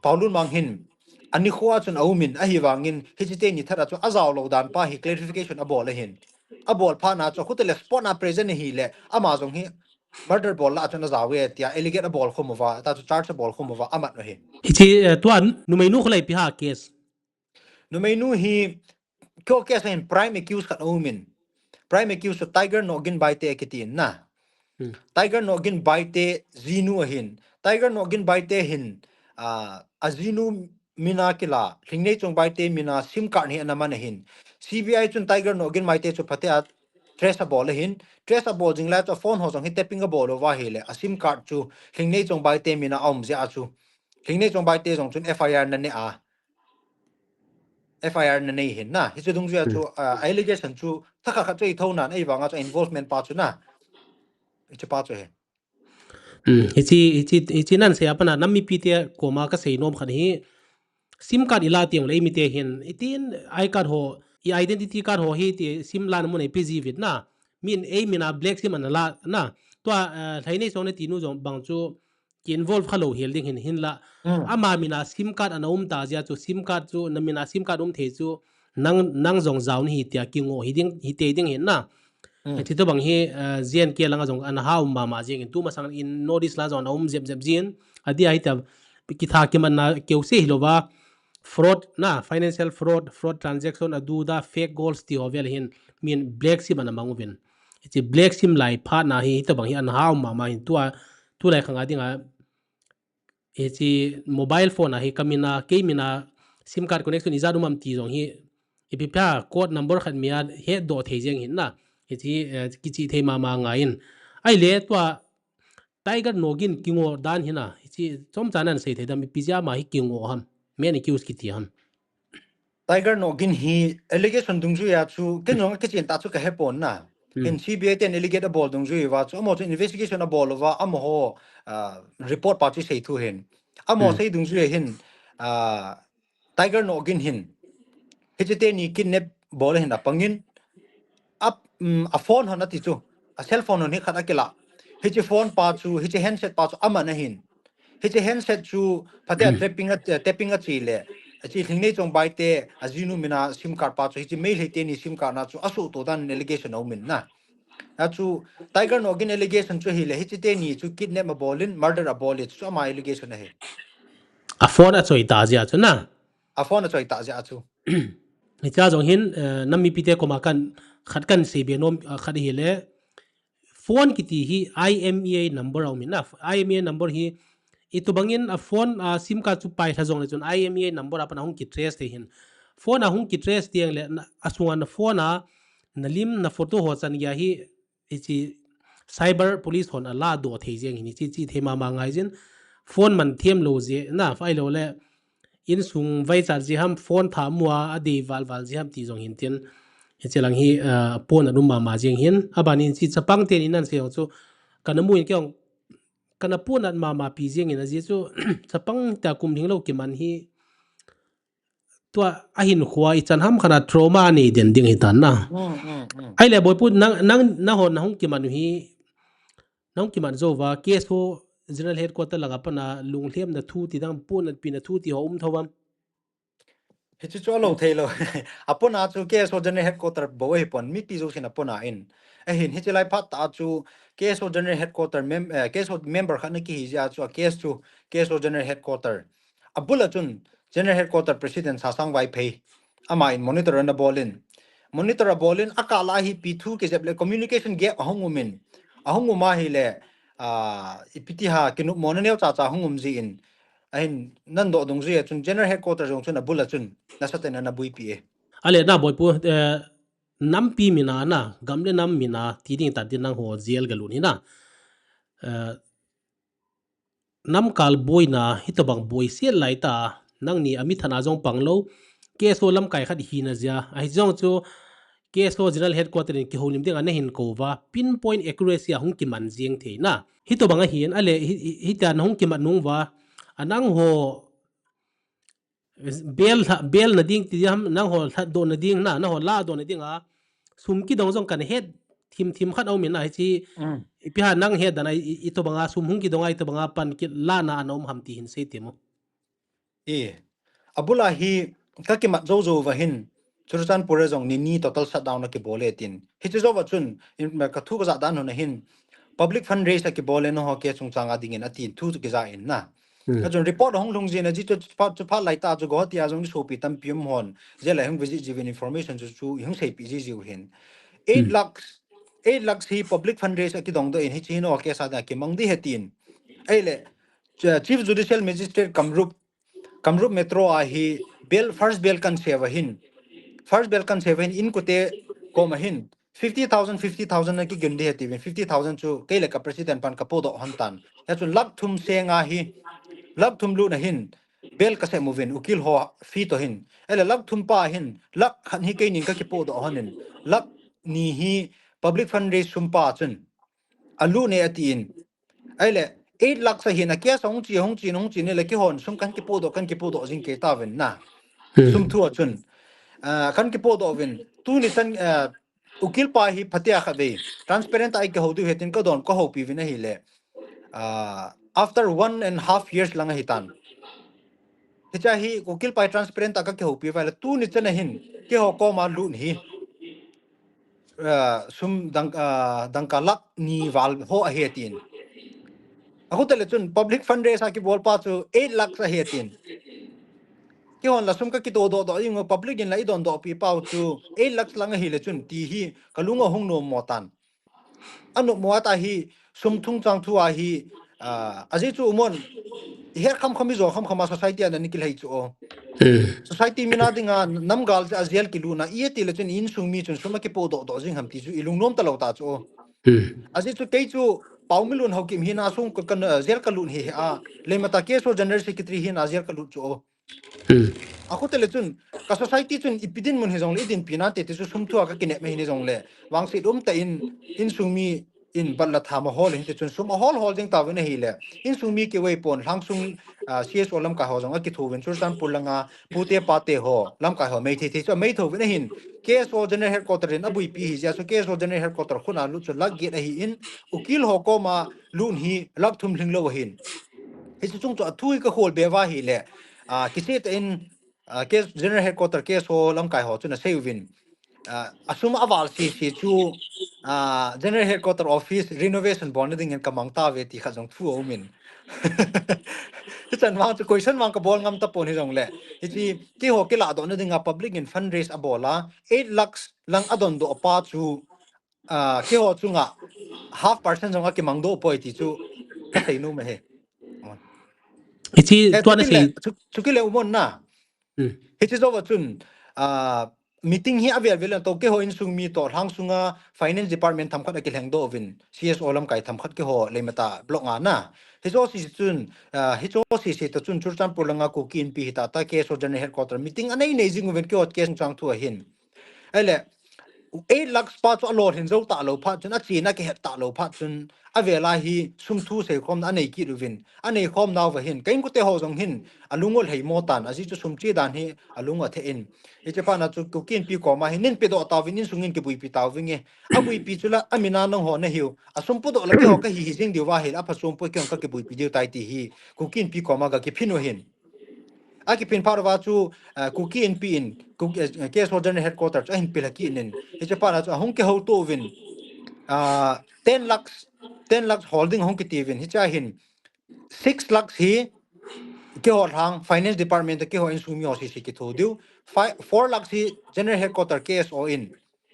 Paolunmang hin anikhoa chun aum in ahivangin hiche teni thadah chu ajao lou dan pa hi clarification abol ahin. Abol phat na chu khutale spot na present ahile ama jong hi murder bol lah a chun ajao e tia allegate abol khum uva, ta chu charge abol khum uva amat u ahi. Hiche, eh, tua numeinu khu le ipi ham case? Numeinu hi, keiho case a hin prime accused khat aum in. Prime accused chu Tiger Nogin Baite kiti in na. Hmm. Tiger Nogin Baite jinu ahin. Tiger Nogin Baite hin, ah, ajinu mina kila, Lhingneichong Baite mina sim card hi ana man ahin. C B I chun Tiger Nogin Baite chu phatea trace abol ahin. Trace abol jing lai chu a phone ho jong hi tapping abol uva ahile, a sim card chu Lhingneichong Baite mina aum jeh a chu Lhingneichong Baite jong chun F I R ana ne a. F I R ana nei ahin na. Hiche dungjuia chu, hmm, ah, allegation chu thakhat khat chu ahi thou nan, ahivanga chu involvement pa chu na. Hiche pa chu ahi. Hmm, hiche, hiche, hiche nan sei a pat na, nam mipite koma ka sei nom khat hi, sim card ilah teng le eimite hin, itin I card ho, i identity card ho hi ti sim lahna mun a ipi jiuvin na. Min ei mina black sim ana la na. Tua, eh, Lhaineisong na tinu jong bang chu, ki involve kha lou hel ding hin, hinla. Hmm. Ama mina sim card ana um ta jeh a chu, sim card chu, na mina sim card um thei chu, nang, nang jong jao nahi tia kingoh hi ding, hi tei ding hin na. Hmm. Hiche tobang hi, eh, J N K langa jong ana ha um mama jeng in, tu masang in North East la jong ana um jep jep jin. Adeh a hitia kitha kimatna keuseh hilouva, fraud na, financial fraud, fraud transaction, aduda, fake goals ti ho vel hin, min black sim ana mang uvin. Hiche black sim lai phat na hi, hitobang hi ana ha um mama hin tua, tulai khanga dinga, hiche mobile phone a hi ka mina, kei mina sim card connection ijat um am ti jong hi, ipi pha code number khat mi a hetdoh thei jeng hin na. Hiche, eh, kichih thei mama ngai in. Ahile tua Tiger Nogin kingoh dan hi na, hiche chomcha nan sei thei dam, ipi jeh a ama hi kingoh ham, main accused kiti ham. Tiger Nogin hi allegation dungjuia chu, ken jong kichen ta chu ka hepon na. Hmm. Hin C B I ten allegate abol dungjui uva chu, amaho chu investigation abol uva, amaho, ah, report pa chu sei thu hin. Amaho, hmm, sei dungjuia hin, ah, Tiger Nogin hin. Hiche teni kidnap bol a hin apangin, a, um, a phone hon ati chu, a cell phone hon hi khat akila. Hiche phone pa chu, hiche handset pa chu aman ahin. Hiche handset chu, phatea, hmm, tapping a, tapping achi le, achi Lhingneichong Baite, ajinu mina sim card pa chu, hiche Meitei teni sim card na chu, asuhto dan allegation aumin na. Achu, Tiger Nogin allegation chu hile, hiche teni chu kidnap abol in, murder abol in, chu ama allegation ahi. A phone achoi ta jeh a chu na. A phone achoi ta jeh a chu. Hichea jong hin, eh, nam mipite koma kan, khat kan seibe nom, eh, khat hile, Phone kiti hi I M E I number a um in na. I M E I number hi itobang in a phone a SIM card chu pailha jongle chun I M E I number a pat a hung kitrace thei hin. Phone a hung kitrace teng le na, a sunga na phone a na lim na photo ho chan geiya hi hiche cyber police hon aladoh thei jeng hin, hiche che thei mama ngai jin. Phone man thiam lou jeh na, ahilou le insung vaichat jeh ham, phone thamuva adei valval jeh ham ti jong hin tin. Hiche lang hi, ah, pon a um mama jeng hin. Aban in hiche chapang ten in ahin sei jong chu kana mu in kei jong kana pon a mama pi jeng in, ajeh chu chapang ta kum lhinglou kiman hi tua ahin khua ichan ham khat a trauma anei den ding hitan na. Mm, mm, mm. Ahile boipu nang, nang, nahon nahung kiman u hi, nahung kiman jou uva, K S O General Headquarter langa pat a lunglhemna thu ti dang, pon a pina thu ti ho um thou am? Hiche chu alou thei lou. Apon a chu K S O General Headquarter bou ahi pon, mipi jousen apon a in. Ahin hiche lai phat a chu K S O General Headquarter mem-, eh, K S O member khat na kihi jeh a chu a case chu K S O General Headquarter. Abul a chun General Headquarter President Sasang Vaiphei. Ama in monitor ana bol in. Monitor abol in, akah la hi ipi thu kijep le communication gap ahung um in. Ahung um ahile, ah, ipi ti ham kinopmona neocha cha hung um jin. Ahin, nadoh dungjuiya chun General Headquarter jong chun abul a chun nasatah in ana buipi e. Ale na boipu, eh, nampi min a na, gam le nam min a, ti ding tah in nangho jail galut hi na. Eh, namkal boina, hitobang boi sel lai ta, nangni a mithat a jong pang lou, K S O lamkai khat hina jeh a, ahi jong chu K S O General Headquarter in kihoulim ding a nahin kou uva, pinpoint accuracy a hung kiman jeng thei na. Hitobang ahin, ale, hi, hi, hitia nahung kimat nung uva, a nangho, bail lha-, bail na ding ti ham, nangho lhatdoh na ding na, nangho ladoh na ding a, sum kidong jong kana het thim thim khat aum in na, hiche, mm, ipi ham nang het dan a, i, i, itobang a sum hung kidong a, itobang a pan kila na ana um ham ti hin sei temo. E, abul a hi ka kimat jou jou uva hin, Churachandpur a jong ni ni total shutdown akibol e tin. Hiche jou uva chun, in, ka thu kajah dan hon a hin, public fundraise akibol e nangho case chungchang a ding in atin thu chu kija in na. Hmm. Kachun report ahung lhung jin a, ajeh chu phat, chu phat lai ta chu Guwahati a jong ni sopi tampi um hon. Jail a hung visit jiuvin information chu, chu ihung seipi ji jiu hin. Eight, hmm, lakhs, eight lakhs hi public fundraise akidong doh in hiche hi nangho case a ding a kimang ding ahi tin. Ahile, Ch-, Chief Judicial Magistrate Kamrup, Kamrup Metro a hi bail, first bail kahin sei uva hin. First bail kahin sei uva hin, inkote koma hin. Fifty thousand, fifty thousand na kigin ding ahi tiuvin, fifty thousand chu kei le ka president pan kapodoh hon tan. Hichun lakh thum seng a hi, lakh thum lut na hin, bail kasem uvin, ukil ho fee toh hin. Ahile lakh thum pa hin, lakh khat hi keinin kakipodoh hon in, lakh ni hi public fundraise sum pa chun alut e atin. Ahile, eight lakhs ahin, a case ahung che, ahung che, ahung che in le keihon sum kahin kipodoh, kahin kipodoh jing kei tauvin na. Hmm. Sum thu a chun. Ah, kahin kipodoh uvin. Tuni chan, ah, ukil pa hi phatea khatvei transparent a eikihou diu ahi tin kadon kahoupi uvin ahile. Ah, after one and half years lang ahitan. Hiche hi ukil pa hi transparent a kakihoupi uva ahile tuni chan a hin keiho koma lut hi, ah, sum dang, ah, dangka lakh ni val ho ahi atin. Akhuta le chun public fundraise a kibol pa chu eight lakhs ahi atin. Keihon la sum kakitodoh doh jing u, public in la idondoh pi pau chu eight lakhs lang ahile chun ti hi kalung ahung nommo tan. Anopmo a ta hi, sum thungchang thu a hi, ah, ajeh chu umon, ihet kham kham, ijo kham kham a society a ana kilhai chu o. Hmm. Society mi na dinga, namgal a jail kilutna, iti le chun insung mi chun sum akipodoh doh jing ham ti chu ilungnom talou ta chu o. Hmm. Ajeh chu kei chu Paomi Lunhao Kim hina sung ka, ka, ah, jail kalut hi a, Leimata K S O General Secretary hina jail kalut chu o. Hmm. Akhuta le chun, ka society chun ipi dinmun hijongle, idinpi nante ti chu sum thu a kakinep ahi jongle, vangset umtah in, insung mi in bat la tham ahol in ti chun sum ahol hol jeng tauvin ahile, insung mi keu ahipon, lhangsung, ah, C S O lamkai ho jong akithouvin, Churachandpur langa, pute pate ho, lamkai ho, meithei thei chu ameithouvin ahin, K S O General Headquarter in abuipi ahi jeh a chu K S O General Headquarter khut a lut chu lakh get ahin, ukil ho koma lut hi lakh thum lhinglou ahin. Hiche chung chu athu hi kakhol be uva ahile, ah, kicheh tah in, ah, K S, General Headquarter K S O lamkai ho chun asei uvin. Ah, asum aval sese chu, ah, General Headquarter Office renovation bolna dingin kamang tauve ti khat jong thu aum in. Hichan vang chu question vang kabol ngam tapon hijongle. Hiche keiho kiladohna dinga public in fundraise abol a, eight lakhs lang adondoh pa chu, ah, keiho chunga half percent jong akimang doh poi ti chu kasei nom ahi. Hichi, eh, tua na sei. Chu, chu kile u Mon na. Hmm. Hichi jouva chun, ah, meeting hi avel vel in tou keiho insung mi toh lhang sunga finance department themkhat akilheng doh uvin, C S O lamkai themkhat keiho Leimata block nga na. Hicho sese chun, ah, hicho sese toh chun Churachandpur langa Kuki Inpi hita ta K S O General Headquarter meeting anei nei jing uvin keiho K S O chungchang thu ahin. Ahile, eight lakhs pa chu alolhin jou talou phat chun, achena kihet talou phat chun, avela hi sum thu seikhomna anei kit uvin, anei khom nauva hin, ka inkote ho jong hin, alung u lheimo tan, ajeh chu sum che dan hi alung u athe in. Hiche phat na chu Kuki Inpi koma hin, nin pedoh tauvin, insung in kibuipi tauvinge. Abuipi chu la, amin a nangho nahiu. Asum pudoh la keiho kahi hi jing diu va ahile, aphachom poi keiho kakibuipi diu tai ti hi, Kuki Inpi koma kakiphin u ahin. Akiphin phat uva chu, ah, Kuki Inpi in, Kuki, eh, K S O General Headquarter chu ahin pilha kit in. Hiche phat na chu ahung kihouto uvin, ah, ten lakhs, ten lakhs holding ahung kiti uvin. Hiche a hin six lakhs hi keiho lhang finance department toh keiho insung mi ho sese kitho diu. Five, four lakhs hi General Headquarter K S O in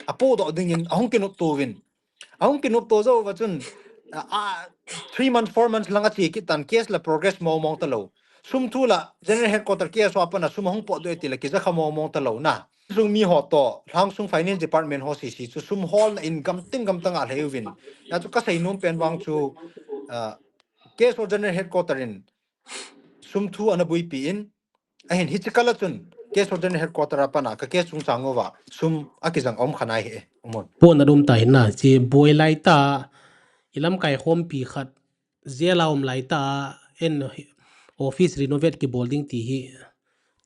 apodoh dingin ahung kinopto uvin. Ahung kinopto jouva chun, ah, ah, three months, four months lang ache kit tan, case la progress mong mong talou. Sum thu la General Headquarter K S O a pat na sum ahung potdoh e ti la kijakha mong mong talou na. Sung mi ho toh, lhang sung finance department ho sese chu sum holna in gamtin gamtang a lhei uvin. Hia chu kasei nom pen vang chu, ah, K S O General Headquarter in sum thu ana buipi in, ahin hiche kal a chun, K S O General Headquarter a pat na, ka case chungchang uva, sum akijang um kha nai ahi, u Mon. Pon a um ta hin na, hiche boi lai ta, i lamkai khompi khat, jail a um lai ta, in office renovate kibol ding ti hi,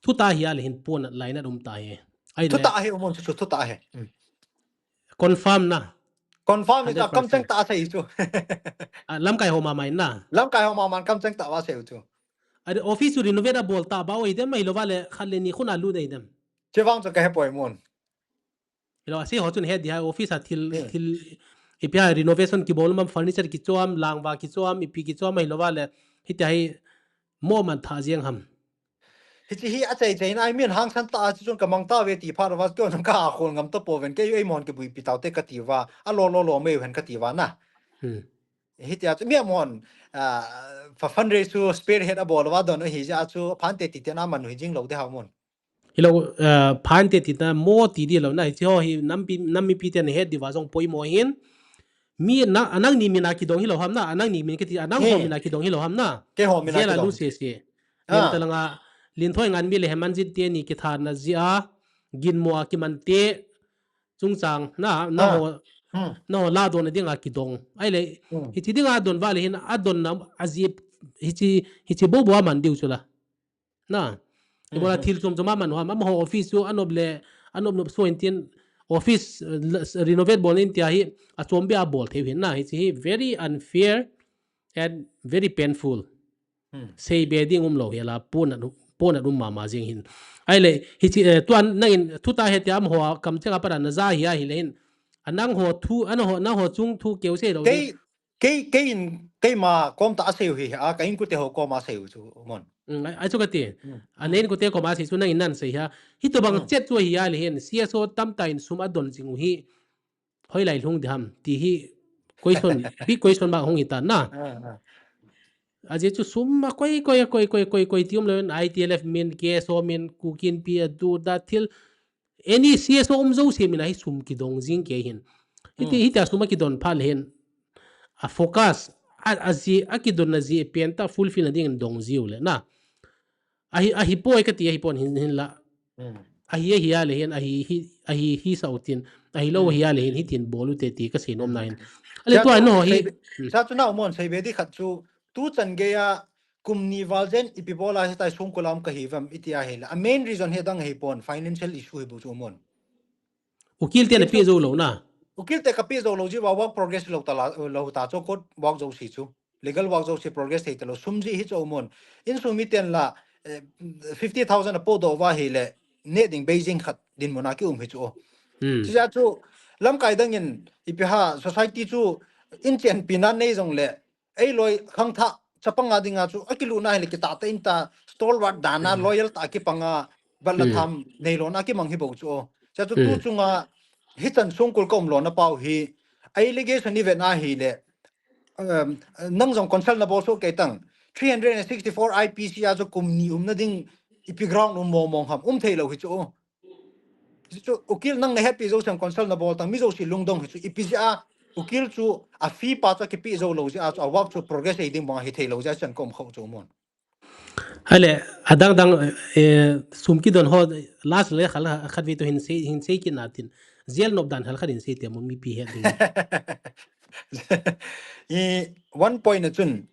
thutah ahi a le hin pon a lainat um ta ahi. Ahile, thutah ahi, u Mon, chu, chu thutah ahi. Hmm. Confirm na. Confirm hi chu, hundred percent. Kamcheng tah a sei chu. Ah, lamkai ho mama in na. Lamkai ho mama in kamcheng tah a sei u chu. Ahile office chu renovate abol ta bou ahi dem, ahilouva le khat le ni khun a lut ahi dem. Hiche vang chu kahe poi, Mon. Hilou, asei ho chun het ding ahi, office a thil, hmm, thil, ipi ham renovation kibol um am, furniture kichom am, langva kichom am, ipi kichom am, ahilouva le, hitia hi mo man tha jeng ham. Hiche hi achai chai na, I mean, hangsan tah a chu chun kamang tauve ti phat uva, keiho jong kakhol ngam tapouve, kei eimon kibuipi taute kati uva, alo lo lo mei u hen kati uva na. Hmm. Hitia chu mi amon, ah, fa fundraise chu spearhead abol uva don u ahi jeh a chu, phante tite na man u hi jing lou ding ham Mon. Hilou, ah, phante tite na mo ti ding lou na, hiche ho hi nampi, nam mipi ten het diuva jong poimo hin. Mi na, anang ni min a kidong hilou ham na, anang ni min kati, anang ho min a kidong hilou ham na. Keiho min a kidong. Jail a lut sese. Ah. Len talanga, Linthoi Nganmi le Hemanjit teni kithana jeh a, ginmo a kiman te, chungchang, na, na ho, hmm, na ho ladohna dinga kidong. Ahile, hmm, hiche dinga adon uva le hin, adonna ajeh, hiche, hiche bou bou a man diu chu la. Na. Hmm. Ibola thil chom chom a man u ham, amaho office chu anop le, anop nop so in tin office, eh, la, renovate bol in tia hi, achom beh a bol thei u hin na, hiche hi very unfair and very painful. Hmm. Seibe ding umlou hela, pon a, pon a um mama jeng hin. Ahile, hiche, eh, tua nangin, thutah ahi tia amaho a kamcheng a pat a naja ahi ahile hin. Anang ho thu, ana ho, nang ho chung thu keu sei lou. Kei, kei, kei in, keima kom tah a sei u hi a, ka inkote ho koma sei u chu, Mon. Hmm, ai, ai chu kati. Hmm. Ana inkote koma sei chu nangin nan sei ahi. Hitobang, hmm, chet chu ahi ahile hin, C S O tamtah in sum adon jing u hi. Hoilai lhung ding ham, ti hi question, big question mark hung hi tan na. Ah, ah. Ajeh chu sum a koi, koi, koi, koi, koi, koi ti um lou in, I T L F min, K S O min, Kuki Inpi a du da thil, any C S O um jouse min a hi sum kidong jing kei hin. Hiti, hmm, hitia sum akidon phat le hin. A focus, a, ajeh, akidonna jeh pen tah fulfill na dingin dong jiu le na. Ahi, ahipoi kati, ahipon hin, hinla. Hmm. Ahi, ahi a le hin, ahi, hi, ahi, hi sa u tin. Ahilou, hmm, ahi a le hin, hitin bol u te ti kasei nom na hin. Hmm. Ale tua chu no hi. Seibe, hmm, sa chu nao Mon seibe ding khat chu, tuchan gei a, kum ni val jen ipi bol a hitia songkul a um kahi uvem iti ahile. A main reason hi adang ahipon, financial issue hi bou chu Mon. Ukil te na pe jou lou na. Ukil te ka pe jou lou jeh uva work progress lou ta la, lou ta chu court work jouse chu. Legal work jouse progress thei talou. Sum jeh hi chu Mon. Insung miten la, eh, fifty thousand apodoh uva ahile, neh ding bei jing khat dinmun a kium hi chu. Hmm. Chujeh chu, lamkai dang in, ipi ham, society chu, in chenpi na nei jong le, eiloi khangthah, chapang a dinga chu, akilutna ahile kitah tah in ta, stalwart dan a, hmm, loyal tah kipang a, bat le, hmm, tham, neilona kimang hi bou chu. Chujeh chu, hmm, tu chunga, hichan songkul ka um lona pau hi, allegation i vet na ahile, um, nang jong consult nabol soh kei tang. Three hundred and sixty-four I P C a chu kum ni umna ding ipi ground um mong mong ham, um thei lou hi chu. Chu ukil nang nahetpi jou sang consult nabol tang, mi jouse lungdong hi chu ipi jeh a ukil chu a fee pa chu akipe jou lou jeh a chu a work chu progress ei ding bang ahi thei lou jeh a chan ka um khou chu mon. Ahile, adang dang, eh, sum kidon ho, last le khal, khat ve to hin sei, hin sei kit na tin. Jail nop dan hal khat hin sei te mo mipi het ding. I, one point a chun,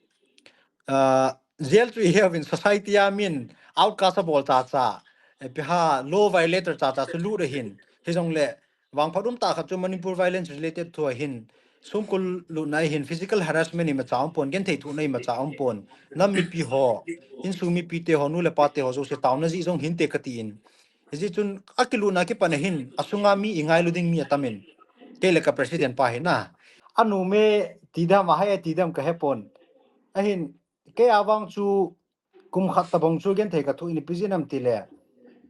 ah, jail chu i he uvin society a min outcast a bol cha cha, eh, ipi ham law violator cha cha chu lut ahin. Hijongle, vangphat um tah khat chu Manipur violence related thu ahin, songkul lutna ahin, physical harassment imacha um pon, genthei thohna imacha um pon, nam mipi ho, insung mipi te ho, nu le pa te ho jouse taona jeh jong hinte kati in. Hijeh chun akilutna kipat ahin, asunga mi i ngailu ding mi atam in. Kei le ka president pa hi na. Anu me ti dam, ahai ti dam ka he pon. Ahin, kei a vang chu kum khat tabang chu genthei ka thoh in ipi jeh ham tile,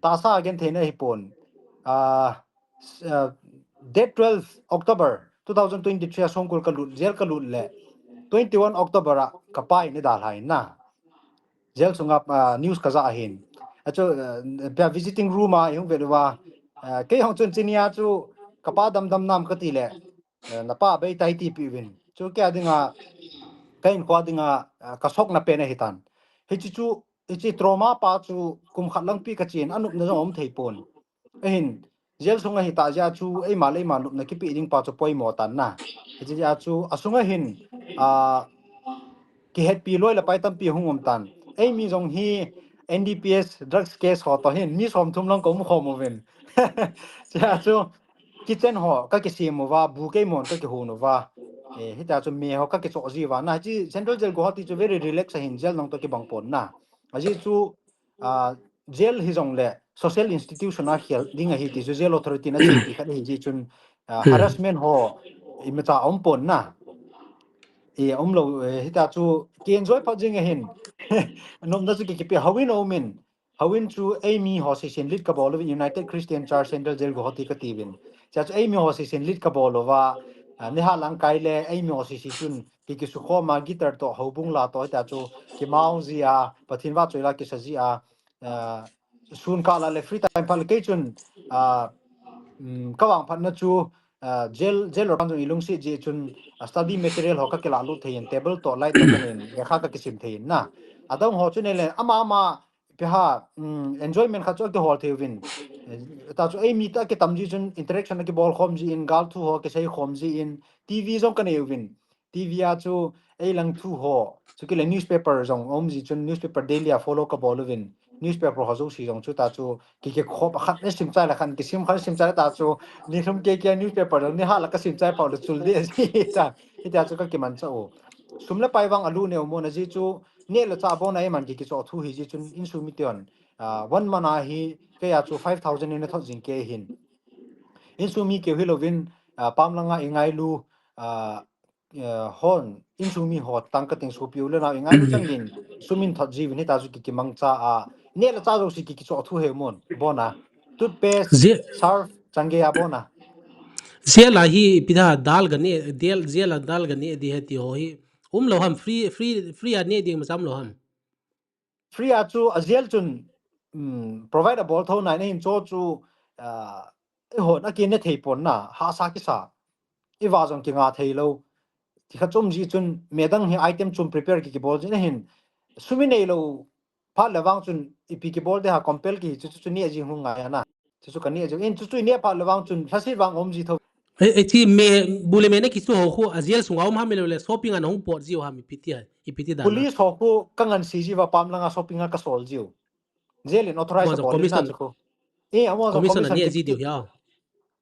tahsa genthei na hi pon. Ah, s-, ah, date twelve October two thousand twenty-three a songkul ka lut, jail ka lut le twenty-one October a ka pa in eidalha in na. Jail sunga, ah, news ka ja ahin. Achu, ah, pia visiting room a i hung vet uva, ah, kei hung chun chunia chu ka pa dam dam nam kati le, eh, na pa bei tai ti pi uvin. Chu kei a dinga, ka inkhua dinga, ah, ka sokna pen ahi tan. Hichi chu, hichi trauma pa chu kum khat lang pi ka chin, anopna jong um thei pon. Ahin, jail sunga hi ta jeh a chu, eima le eima nopna kipe ding pa chu poimo tan na. Hichi jeh a chu, asunga hin, ah, kihetpi loi le pai tampi hung um tan. Eimi jong hi N D P S drugs case ho to hin, mi som thum lang ka um khom uvin. Chea chu, kitchen ho ka kisem uva, bu kei mon ka kihon uva. Eh, hitia chu me ho ka kichoh ji uva. Na, hichi Central Jail Guwahati chu very relax ahin, jail nang to kibang pon na. Ajeh chu, ah, jail hijongle social institution a khel ding ahi ti chu jail authority na chei ti khat ahi jeh chun, ah, harassment ho imacha um pon na. I um lou, eh, hitia chu ki enjoy pha jing ahin. Nopna chu ki, kipe houin um in. Houin chu eimi ho seisin lead ka bol uvin United Christian Church Central Jail Guwahati ka ti uvin. Chea chu eimi ho seisin lead ka bol uva, ah, niha lang kai le eimi ho seisi chun ki, kisukhom a guitar to houbung la to hitia chu kimau ji a, Pathen vahchoi la kisa ji a, ah, sun kah la le free time pha le kei chun, ah, um, ka vangphatna chu, ah, jail, jail pan jong i lungset jeh chun, ah, study material ho ka kilah lut thei in, table to light to ka nei in, lekha ka kisim thei in na. Adang ho chu nei le, ama ama, ipi ham, um, enjoyment khat chu akihol thei uvin. Eh, ta chu eimi ta kitam ji chun interaction akibol khom ji in, gal thu ho kisei khom ji in, T V jong ka nei uvin. T V a chu eilang thu ho, chu kile newspaper jong um ji chun newspaper daily a follow ka bol uvin. Newspaper ho jouse jong chu ta chu ki, kikhop khat na sim chai la khat, kisim khat sim chai la ta chu ni thum kei kei newspaper jong ni ha la ka sim chai pau le chul de ji ta. Hitia chu ka kimancha u. Sum le pai vang alu neo mo na ji chu neh le chah bon a iman ki, kichoh thu hi ji chun insung mi te hon. Ah, one month a hi kei a chu five thousand in a thot jing kei hin. Insung mi keu hi louvin, ah, pam langa i ngailu, ah, eh, hon, insung mi ho tang ka ting sopi u le nau i ngailu chang din, sum in thot ji uvin hita chu ki, kimangcha a, neh le chah jouse ki, kichoh thu he mon, bon a. Toothpaste, jail, surf, chang gei a bon a. Jail a hi ipi da dal ga neh, jail, jail a dal ga neh di he ti ho hi. Um lou ham, free, free, free a neh ding ma cham lou ham. Free a chu a jail chun, um, provide a bol tho nai na hin cho chu, ah, eihon a kine thei pon na, hahsa kisa. I va jong kinga thei lou. Ti kha chom ji chun, midang hi item chom prepare ki, kibol ji na hin. Sum i nei lou, phat le vang chun, ipi kibol de ha compel ki chu, chu, chu neh ji hung ngai na. Chu chu ka neh ji. In chu chu i neh phat le vang chun, lhasit vang um ji tho. Eh, eh, chi me, bu le me na kisu ho khu, a jail sunga um ham lou le, shopping a na hung pot ji u ham ipi ti a, ipi ti dan a. Police ho khu ka ngansi ji uva pam langa shopping a ka sol ji u. Jail in authorize a bol in na chu khu. Eh, amon jong commission a commission neh ji diu hi a.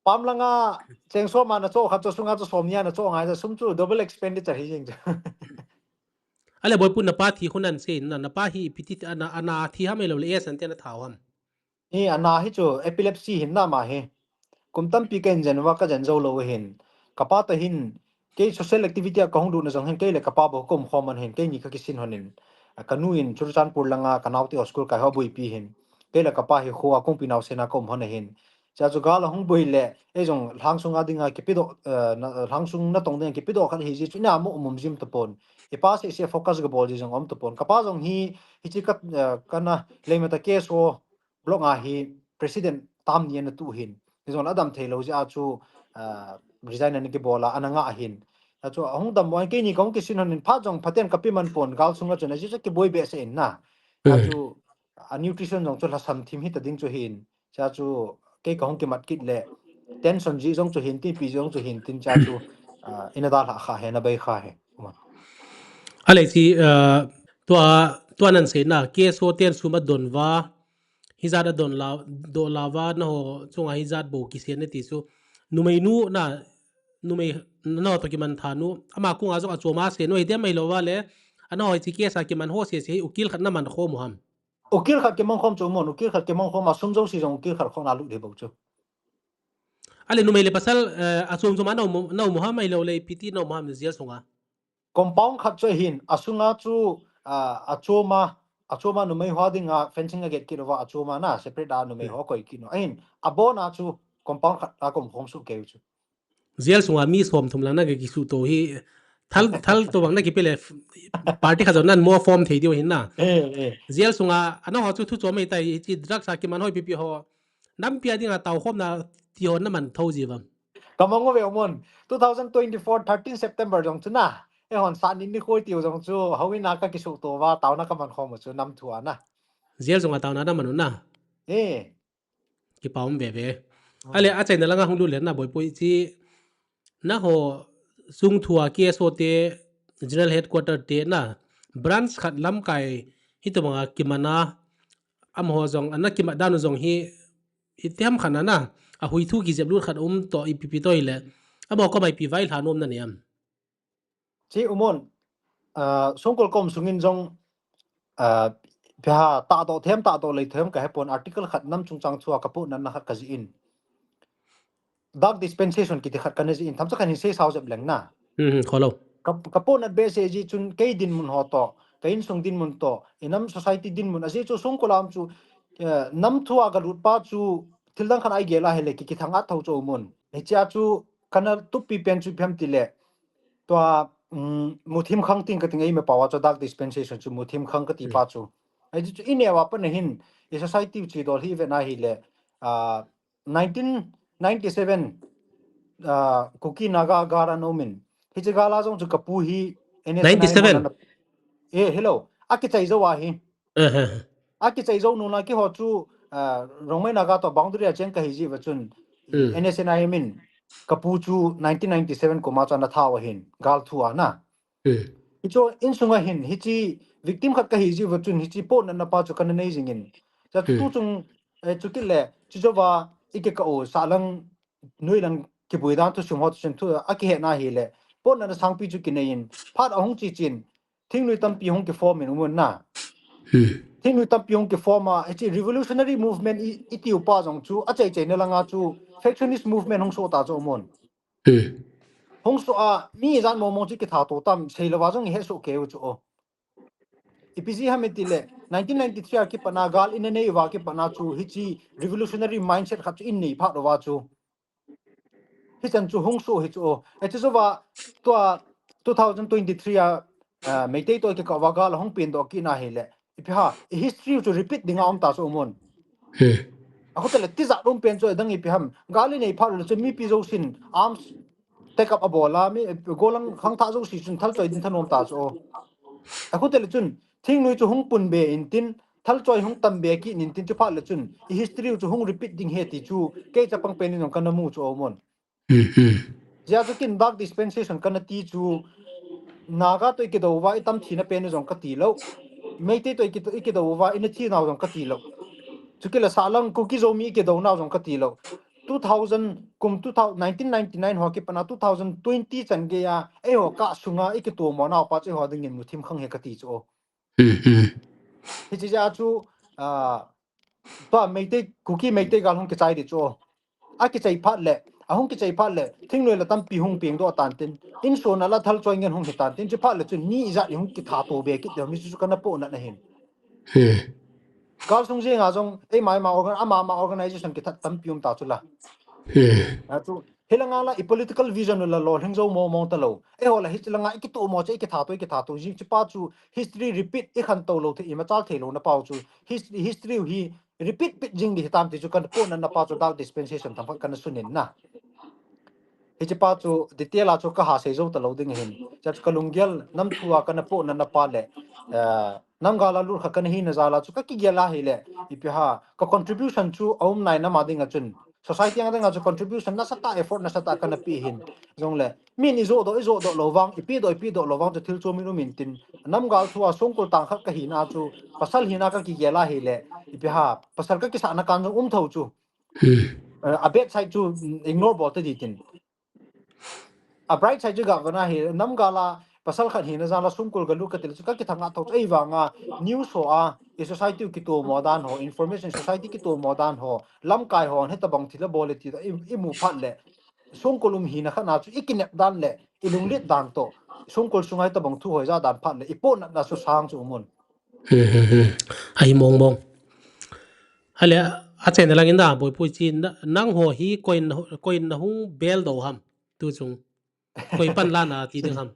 Pam langa cheng som a na cho khat chu sunga chu som ni a na cho ngai, sum chu double expenditure hi jing chu. Ale boipu, na pa thi khu nan sei na, na pa hi ipi ti, ana, ana thi ham lou le, eh, san te na thau ham. Hi, ana hi chu epilepsy hin na ma hi. Kum tampi ka in jen uva ka jen jou lou hin. Ka pa ta hin, kei social activity a ka hung lut na jong hin, kei le ka pa bou ka um khom hon hin, keini ka kisin hon in. A, ka nu in Churachandpur langa ka naote ho school kai ho boipi hin. Kei le ka pa hi kho a Kongpi naosen a ka um hon ahin. Chua chu gal ahung boi le, ei jong lhang sunga dinga kipedoh, eh, na, lhang sung natong dinga kipedoh khat hi ji chu ina mo mum jim tapon. Ipa seh seh focus ga bol ji jong um tapon. Kapa jong hi, hichi ka, eh, kana Leimata K S O block a hi president term ni ana tu hin. Hi jong la adam thei lou jeh a chu, ah, resign ana kibol a, ana ngah hin. Chua chu ahung dam boi, keini kahung kisin hon in phat jong phaten kape man pon, gal sunga chu na ji chu kiboi behseh in na. Chua chu, a nutrition jong chu lhasam thim hita ding chu hin. Chua chu kei kahung kimat kit le tension ji jong chu hin tin, pi jong chu hin tin chua chu, ah, ina dalha kha he, na bei kha he. Ahile chi, ah, tua, tua nan seina, K S O ten sum adon uva, hijat adon la, doh la uva, naho chunga hijat bou kisen nati chu, numei nu na, numei, naho toh kiman tha nu, ama kong a jong achom a sen u hi dem ahilou va le, anaho hichi K S A kiman ho sese hi ukil khat naman khom u ham? Ukil khat kiman khom chu um un, ukil khat kiman khom a sum jouse jong ukil khat khong a lut hi bou chu. Ahile numei le pasal, eh, achom chom a na um, na um u ham ahilou le ipi ti na um u ham jail sunga? Compound khat chu ahin, asunga chu, ah, achom a, achom a numei ho dinga fencing aget kit uva achom a na, separate a numei ho akoi kit u. Ahin, abon a chu compound khat a ka um khom soh kei u chu. Jail sunga mi som thum lang na kisuhto hi, thal, thal tobang na kipe le, party khat jong nan mo form thei diu hin na. Eh, eh. Jail sunga, anaho chu thu chom ahitai, hichi drugs a kiman ho ipi pi ho, nampi a dinga taokhomna ti ho naman tho ji uvam? Kamang uve u mon. Two thousand twenty-four, thirteen September jong chu na. Eihon sat ni nikho tiu jong chu, houin a kakisuhto uva, taona kaman khom u chu, nam thu a na. Jail sunga taona naman u na. Eh. Kipa um veve. Ah. Ahile, achaina langa hung lut le na boipoi chi, naho sung thua K S O te, General Headquarter te na, branch khat lamkai, hitobanga kiman a, amaho jong, ana kimat dan u jong hi, itiham khat na na, ahui thu kijep lut khat um toh, ipi pi toh hile, amaho koma ipi vailhah nom nanei am? Chi u mon, ah, songkul kom sungin jong, ah, pha tahdoh them, tahdoh lei them kahepon, article khat nam chungchang thua kapohnatna khat kajih in. Dark dispensation kiti khat kana jih in, themcha khat hin seisao jep leng na. Hmm, hmm, kholou. Ka, kapohnat behseh jeh chun kei dinmun ho toh, ka insung dinmun toh, inam society dinmun, ajeh chu songkul a um chu, eh, nam thua galut pa chu thildang khat a igel a hile ki, kithang at tho chu u mon. Hichea chu kana tupi pen chu ipi ham tile, tua, um, muthim khang tin kati nge, eima pao a chu dark dispensation chu muthim khang kati pa chu. Ahi chu ineo a pat na hin, i society u chidol hi vet na hile, ah, nineteen ninety-seven, ah, Kuki Naga gal ana um in. Hiche gal a jong chu kapu hi N S N I M ninety-seven? Ana, eh, hello. Akichai jou ahi. Eh, eh. Akichai jou nung a keiho chu, ah, Rongmei Naga toh boundary a cheng kahi jeh uva chun, hmm, N S N I M in kapu chu nineteen ninety-seven kum a chu ana that u ahin, gal thu a na. Hmm. Hichu insung a hin, hiche victim khat kahi jeh uva chun, hiche pohnatna pa chu kana nei jing in. Cha, hmm, tu chung, eh, chukit le, chu jouva, ikikah u, sahlang, noilang kibui dan thu sum ho chu chun thu, akihetna hile, pohnatna sangpi chu kinei in, phat ahung che chen, thingnoi tampi hung kiform in u mon na. Hmm. Thingnoi tampi hung kiform a, hiche revolutionary movement i, itiu pa jong chu, achaichaina langa chu, factionist movement hung soh ta chu u mon. Hmm. Hung soh a, mi ijat mong mong chu kithat to tam, seilou va jong ihet soh kei u chu o. Ipi jeh ham itile, nineteen ninety-three a kipat na gal ina nei uva kipat na chu, hiche revolutionary mindset khat chu inei phat uva chu. Hichan chu hung soh hi chu o. Hiche jouva, tua two thousand twenty-three a, ah, Meitei toh kikah uva gal ahung pen doh kit na hile, ipi ham, i history chu repeat dinga um ta chu u mon. Hmm. Akhu tale tijat um pen chu adang ipi ham. Gal inei phat le chun mipi jousen arms take up abol a, mi, gollhang khangthah jouse chun thalchoi ding thanom ta chu o. Akhu tale chun, thingnoi chu hung pun be in tin, thalchoi hung tam be kit in tin, chuphat le chun, i history chu hung repeat ding ahi ti chu, kei chapang pen in jong kana mu chu u mon. Hmm, hmm. Hijeh a chu ken dark dispensation kana ti chu, Naga toh ikidou uva itam thina pen u jong kati lou. Meitei toh iki, ikidou uva ina thi nau jong kati lou. Chukit le sahlang Kuki Zomi ikidou nau jong kati lou. Two thousand kum two thousand, nineteen ninety-nine ho kipat na two thousand twenty chan gei a, eiho kah sunga ikitomo nau pa chu eiho dingin muthim khang ahi kati chu o. Hmm, hmm. Hiche jeh a chu, ah, tua Meitei, Kuki Meitei gal hung kichai di chu. Akichai phat le, ahung kichai phat le, thingnoi la tampi hung peng doh tan tin, insung a la thalchoi ngen hung hi tan tin, chuphat le chun mi ijat ihung kithat to be kit diu ham, hichu kana pohnatna ahin. Hmm. Gal sung jing a jong, ei mai ma organ, ama ma organization kithat tampi um ta chu la. Hmm. A chu, hilanga la i political vision la lolhing jou mong mong ta lo. Eiho la hiche langa i kitoh mo chu, i kithat to, i kithat to jing chu pa chu history repeat i khantou lou thei, i machal thei lou na pau chu. His-, history hi repeat pit jing di hitam ti chu kana pohnatna pa chu dark dispensation tam khat kana sunin na. Hiche pa chu detail a chu ka ha sei jou ta lou ding hin. Church ka lunggel nam thu a kana pohnatna pa le, eh, nam gal a lut kha kana hina jal a chu ka kigel a hile, ipi ham, ka contribution chu aum nai na ma ding a chun. Society a ding a chu contribution nasatah, effort nasatah kana pe hin. Jongle, min i joh doh, i joh doh lou vang, i pe doh, i pe doh lou vang chu thil chu min um in tin. Nam gal thu a songkul tang khat ka hina chu, pasal hina ka kigel a hile, ipi ham, pasal ka kisahna kan jong um tho chu. Hmm. Eh, a bad side chu, mm, ignore bol ta di tin. A bright side chu ga vana hi, nam gal a pasal khat hina jal a songkul ga lut ka ti le chu ka kithang a tho chu, ei vang a news ho a, i society u kitoh mo dan ho, information society kitoh mo dan ho, lamkai ho, hitabang thil a bol e ti i, i mu phat le, songkul um hina khat na chu i kinep dan le, i lunglet dan toh, songkul sunga hitabang thu hoi ja dan phat le, i pohnatna chu sang chu um un. Hmm, hmm, hmm. Ahi mong mong. Hale, a chen lang in da, Boipu chi, na, nangho hi koin, koin na hung bel doh ham, tu chung. Koi pan la na ti ding ham.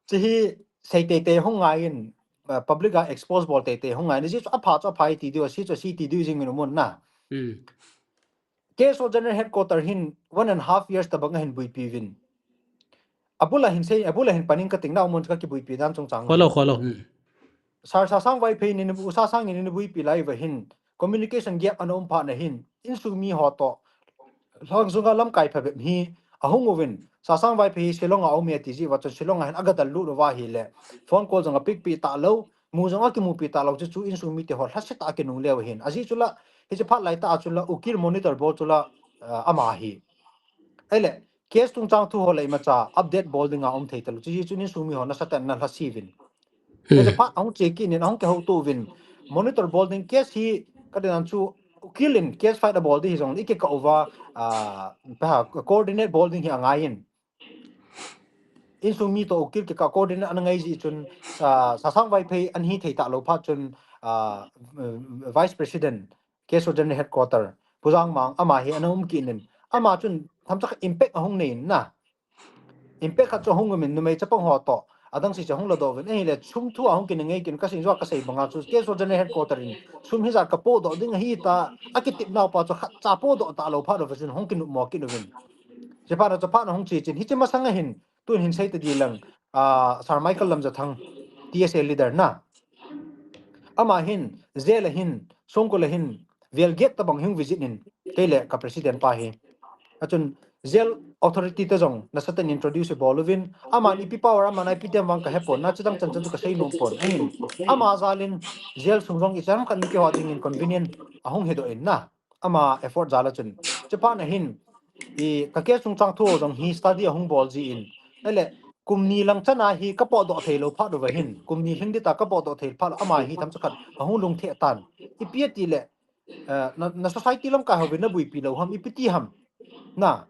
Chi hi, sei tei tei hung ngai in, uh, public a expose bol tei tei hung ngai in, ji chu a pha chu a pha i ti diu, si chu si ti diu jing min um un na. Hmm. K S O General Headquarter hin one and a half years tabang a hin buipi uvin. Abul a hin sei, abul a hin panin ka ting na um un ka kibuipi dan chungchang. Kholo, kholo. Hmm. Sir Sasang Vaiphei nin, U Sasang nin buipi lai uva hin, communication gap ana um phat na hin, insung mi ho toh, lhang sunga lamkai phabep hi, ahung uvin, Sasang Vaiphei hi Shillong a um e ti ji uva chun Shillong a hin aga dal lut uva hile, phone call jong a pick pi ta lou, mu jong a kimupi ta lou chu chu insung mite ho lhaset a kinungle u hin. Ajeh chu la, hiche phat lai tah a chu la, ukil monitor bol chu la, ah, ama hi. Ahile, case chungchang thu ho le imacha update bol dinga um thei ta lou. Chu ji chu insung mi ho nasatah in na lhase uvin. Hmm. Hiche phat ahung che kit in, ahung kihouto uvin. Monitor bol ding case hi, ka ti dan chu, ukil in case file a bol di hi jong, i kikah uva, ah, pa, coordinate bol ding hi angai in. Insung mi toh ukil kikah coordinate ana ngai ji chun, ah, Sasang Vaiphei ana hi thei ta lou phat chun, ah, Vice President, K S O General Headquarter, Pu Jangmang, ama hi ana um kit in. Ama chun themcha khat impact ahung nei in na. Impact khat chu ahung um in numei chapang ho toh. Adang si chu ahung ladoh uvin. Ahile sum thu ahung kinei ngai kit in ka sei jo a ka sei banga chu K S O General Headquarter in sum hijat ka podoh ding ahi ta. A kitep nau pa chu khatcha podoh ta lou phat uva chun hung kinop mo kit uvin. Hiche phat na chu phat na hung che chin. Hiche masang a hin, tun hin sei ta di lang, ah, Sir Michael Lamjathang, T S A leader na. Ama hin, jail a hin, songkul a hin, vel get tabang hung visit in, kei le ka president pa hi. Achun, jail authority te jong, nasatah in introduce bol uvin, aman ipi power, aman ipi tem vang ka hepon, na chutang chan chan chu ka sei nom pon. Ahin, ama jal in, jail sung jong ichan khat in keiho ding in convenient, ahung hedoh in na. Ama effort jal a chun. Hiche phat na hin, i ka case chungchang thu jong hi study ahung bol ji in. Ahile, kum ni lang chan a hi ka podoh thei lou phat uva hin. Kum ni lhing ding ta ka podoh thei phat lou ama hi themcha khat ahung lungthim tan. Ipi ati le, eh, na, na society lamkai ho vin na buipi lou ham, ipi ti ham. Na,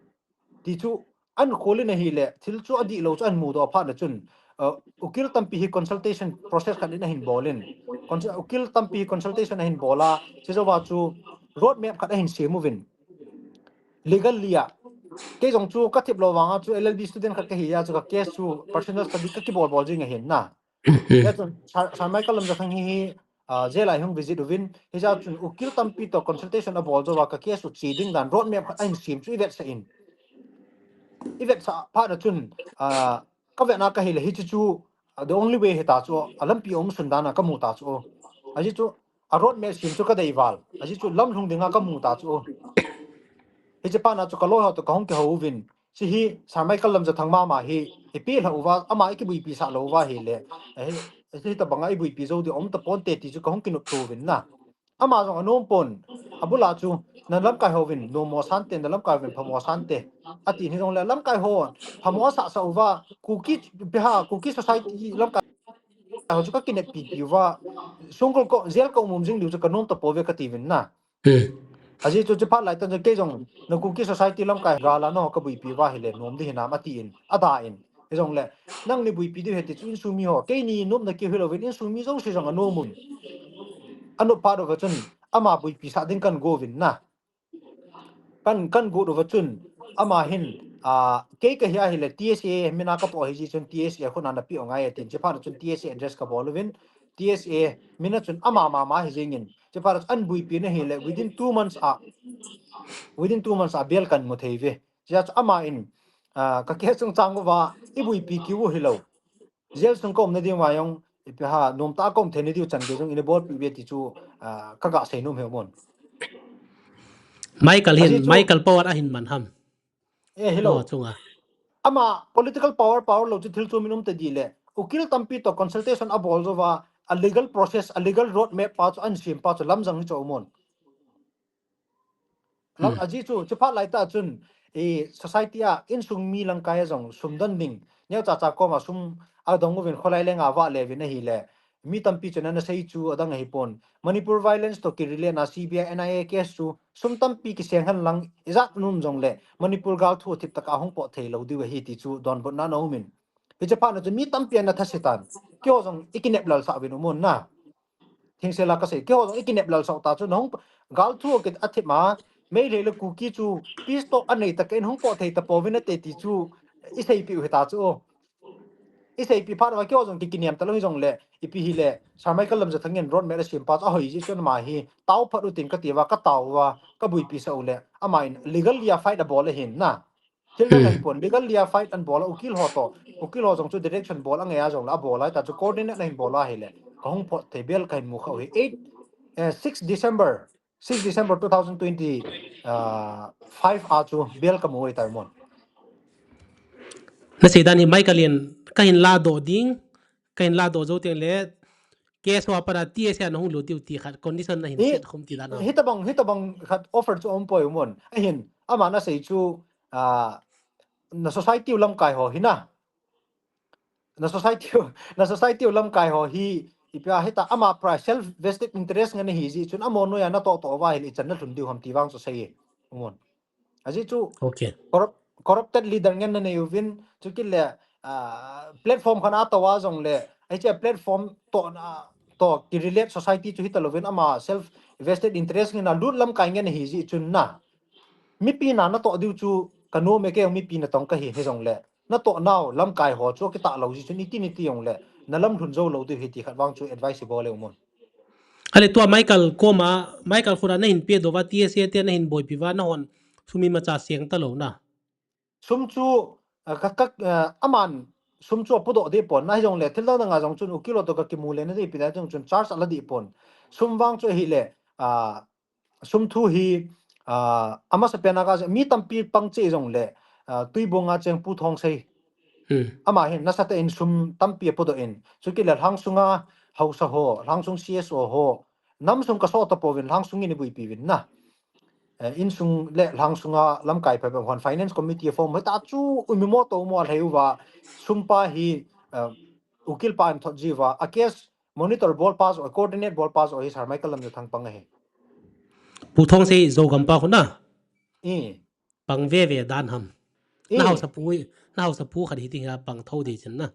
ti chu, an khol in ahile, thil chu adih lou chu an mudoh phat na chun, uh, ukil tampi hi consultation process khat in ahin bol in. Consul-, ukil tampi hi consultation ahin bol a, hiche jou a chu road map khat ahin sem uvin. Legally a. Kei jong chu ka thip lou vang a chu L L B student khat ka hi a chu ka case chu personal study ka kibol bol jing ahin na. Hichun, Sir, Sir Michael Lamjathang hi, hi, ah, jail a hung visit uvin, hichun ukil tampi toh consultation abol jou a ka case u che ding dan road map khat ahin sem chu i vetsah in. I vetsah phat na chun, ah, ka vetna ka hile hiche chu, ah, the only way hita chu, a lampi um sun dan a ka mu ta chu. Ajeh chu, a road map sem chu ka dei val. Ajeh chu lamlhung dinga ka mu ta chu. Hiche phat na chu ka lawyer ho toh ka hung kihou uvin. Hiche hi Sir Michael Lamjathang mama hi, i pe lha uva, ama i kibuipi sah lou uva hile. Eh, hitabang a i buipi jou ding um tapon te ti chu ka hung kinop to uvin na. Ama jong anom pon, abul a chu, na lamkai ho vin, nom mo sante, na lamkai ho vin, phamo sante. Ati hi jongle, lamkai ho, phamo asah sah uva, Kuki, ipi ham, Kuki society lamkai ho chu ka kineppi pi uva, songkul ko, jail ka um um jing diu chu ka nom tapouve ka ti uvin na. Hmm. Ajeh chu hiche phat lai tah chu kei jong, na Kuki society lamkai gal a nangho ka buipi uva hile, nom ding hinam ati in, ada in. Hijongle, nangni buipi diu ahi ti chu insung mi ho, keini nopna keu hilou vin, insung mi jouse jong anom un. Anop phat uva chun ama buipi sah ding kan go uvin na. Kan, kan go uva chun ama hin, ah, kei kahi ahile T S A mina kapoh ahi jeh chun T S A khut a napeh u ngai atin. Chuphat chun T S A address kabol uvin, T S A mina chun ama mama hi jengin. Chuphat chun ahin buipi na hile within two months a, within two months a bail kan mu thei uve. Chea chu ama in, ah, ka case chungchang uva, ibuipi kit u hilou. Jail sung ka umna diu ma jong, ipi ham, nomtah a ka um theina diu chan gei jong ina bolpi uve ti chu, ah, ka ga sei nom e u mon. Michael hin, ajeh chu Michael power ahin man ham. Eh, hilou. Chunga. Ama political power, power lou chu thil chu min um ta dih le. Ukil tampi toh consultation abol jou uva, a legal process, a legal road map pa chu ahin sem pa chu lamjang hi chu u mon. Lam, hmm, ajeh chu, chuphat lai tah chun, eh, society a insung mi lamkai a jong sum don ding, neocha cha koma sum adong uvin kholai lenga avah le uvin ahile, mi tampi chun ana sei chu adang ahipon. Manipur violence toh kirelate na C B I, N I A case chu sum tampi kiseng hen lang, ijat um jongle, Manipur gal thu thip tah a hung pot thei lou diu ahi ti chu donbutna ana um in. Hiche phat na chu mi tampi ana thase tan. Keiho jong ikinep lal sah uvin u mon na. Thingse la kasei, keiho jong ikinep lal sah u ta chu nahung gal thu kit a thip ma, Meitei le Kuki chu peace talk anei tah in hung pot thei tapouvin ate ti chu iseipeh u hita chu. Iseipeh phat uva keiho jong ki, kinem talou hijongle, ipi hile, Sir Michael Lamjathang in road map asem pa chu ahoi jeh chun ama hi tao phat u tin kati uva, katao uva, kabuipi sah u le, ama in legal a fight abol ahin na. Thil dang, hmm, ahipon, legal a fight ahin bol a, ukil ho toh. Ukil ho jong chu direction bol angei a jongle abol a, hita chu coordinate ahin bol a hile. Kahung pot thei bail kahin mu kha u hi. Eight, eh, six December, six December two thousand twenty, ah, five a chu bail kamu u ahitai u mon. Nasei dan hi Michael in kahin ladoh ding, kahin ladoh jou teng le, case ho a pat a T S A nahung lut diu ti khat condition nahin set khum ti dan a. Hitabang, hitabang khat offer chu aum poi u mon. Ahin, ama nasei chu, ah, na society u lamkai ho hi na. Na society u, na society u lamkai ho hi, ipi ham, hita ama pra self vested interest ngen ahi jeh chun amaho noiya natoh toh uva hile ichan nalhun diu ham ti vang chu sei e u mon. Ajeh chu, okay, corrupt, corrupted leader ngen nanei uvin, chukit le, ah, platform khat a tou a jongle, hiche platform toh na, toh kirelate society chu hita louvin ama self vested interest ngen a lut lamkai ngen ahi jeh chun na. Mipi na natoh diu chu kanom e, kei jong mipi natong kahi hijongle. Natoh nau lamkai ho chu akitah lou jeh chun iti niti jongle, nalamlhun jou lou diu ahi ti khat vang chu advice ibol e u mon. Ale tua Michael koma, Michael khut a nahin pedoh uva, T S A te nahin boipi uva, nahon sum imacha seng talou na. Sum chu, ah, ka, ka, ah, aman sum chu apodoh deh pon, na hijongle, thil dang dang a jong chun ukil ho toh kakimu le na deh pi na jong chun charge ala deh pon. Sum vang chu ahile, ah, sum thu hi, ah, amasapen a ka, mi tampi pang cheh jongle, ah, Tuibong a cheng Pu Thongsei. Hmm. Ama hin nasatah in sum tampi apodoh in. Chukit le lhang sunga haosa ho, lhang sung C S O ho, nam sung kasot tapouvin, lhang sung in ibuipi uvin na. Eh, insung le lhang sunga lamkai phabep hon finance committee form, hita chu umimo tomo alhai uva, sum pa hi, eh, ukil pa in thot jiuva, a case monitor bol pa joh, coordinate bol pa joh hi Sir Michael Lamjathang pang ahi. Pu Thongsei Zogam pa khu na. I. Pang veve dan ham. I. Na haosapu, na haosapu khat hi ti hi a pang tho ding chin na.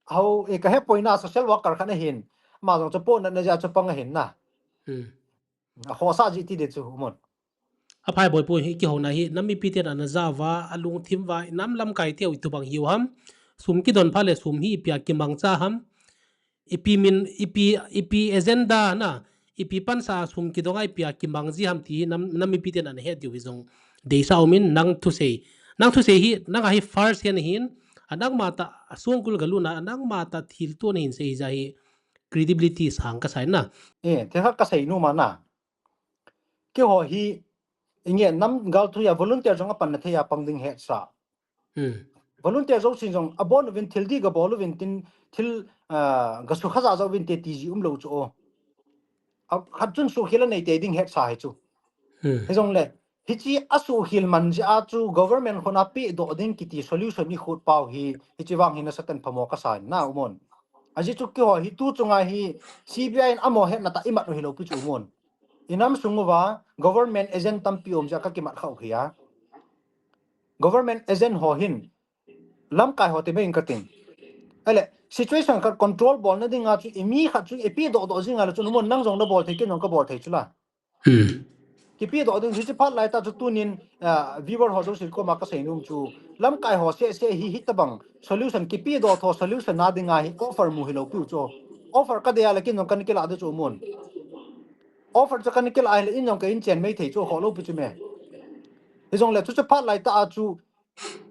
Hao, eh, kahe poi na social worker khat ahin. Ama jong chu pona na jeh a chu pang ahin na. Hmm. Akhohsah jeh ti ding chu u mon. Aphai boipu hi kihouna hi, nam mipi ten ana ja uva, alungthim uva, nam lamkai teu itobang hiu ham. Sum kidon phat le sum hi ipi a kimangcha ham. Ipi min, ipi, ipi agenda na, ipi pansa sum kidong a ipi a kimang ji ham ti hi nam, nam mipi ten ana het diu hi jong deisah um in nang thusei. Nang thusei hi, nang a hi first hand ahin, a nangma tah, a songkul galut na, a nangma tah thilto nahin sei hi jeh a hi credibility sang kasa in na. Eh, thil khat kasei nom a na. Keiho hi, inge nam gal thu a volunteer jong apanna thei a pang ding hetsa. Hmm. Volunteer jousen jong abon uvin thil dih gabol uvin tin thil, ah, gasukha ja jouvin te ti ji umlou chu o. A, khat chun suhkhel anei tei ding hetsa hi chu. Hmm. Hijongle, hiche asuhkhel man jeh a chu government khut a pedoh ding kiti solution ikhut pau hi, hiche vang hi nasatah in phamo kasa in na u mon. Ajeh chu keiho hi tu chunga hi C B I in amaho hetna tah imat u hilou pi chu u mon. Inam sung uva government agent tampi um jeh a kakimat kha u hi a. Government agent ho hin lamkai ho ti mai in kating. Ahile, situation khat control bolna dinga chu i mi khat chu i pedoh doh jinga le chu, numun nang jong nabol thei, ken jong kabol thei chu la. Hmm. Kipedoh ding hiche phat lai tah chu tunin, ah, viewer ho jouse koma kasei nom chu, lamkai ho seh seh hi hitabang solution, kipedoh tho solution na dinga hi offer mu hilou piu chu. Offer kadei a le ken jong kana kilah ding chu mun. Offer chu kana kilah a le in jong ka in chen mai thei chu kholou pi chu me. Hijongle chu chu phat lai tah a chu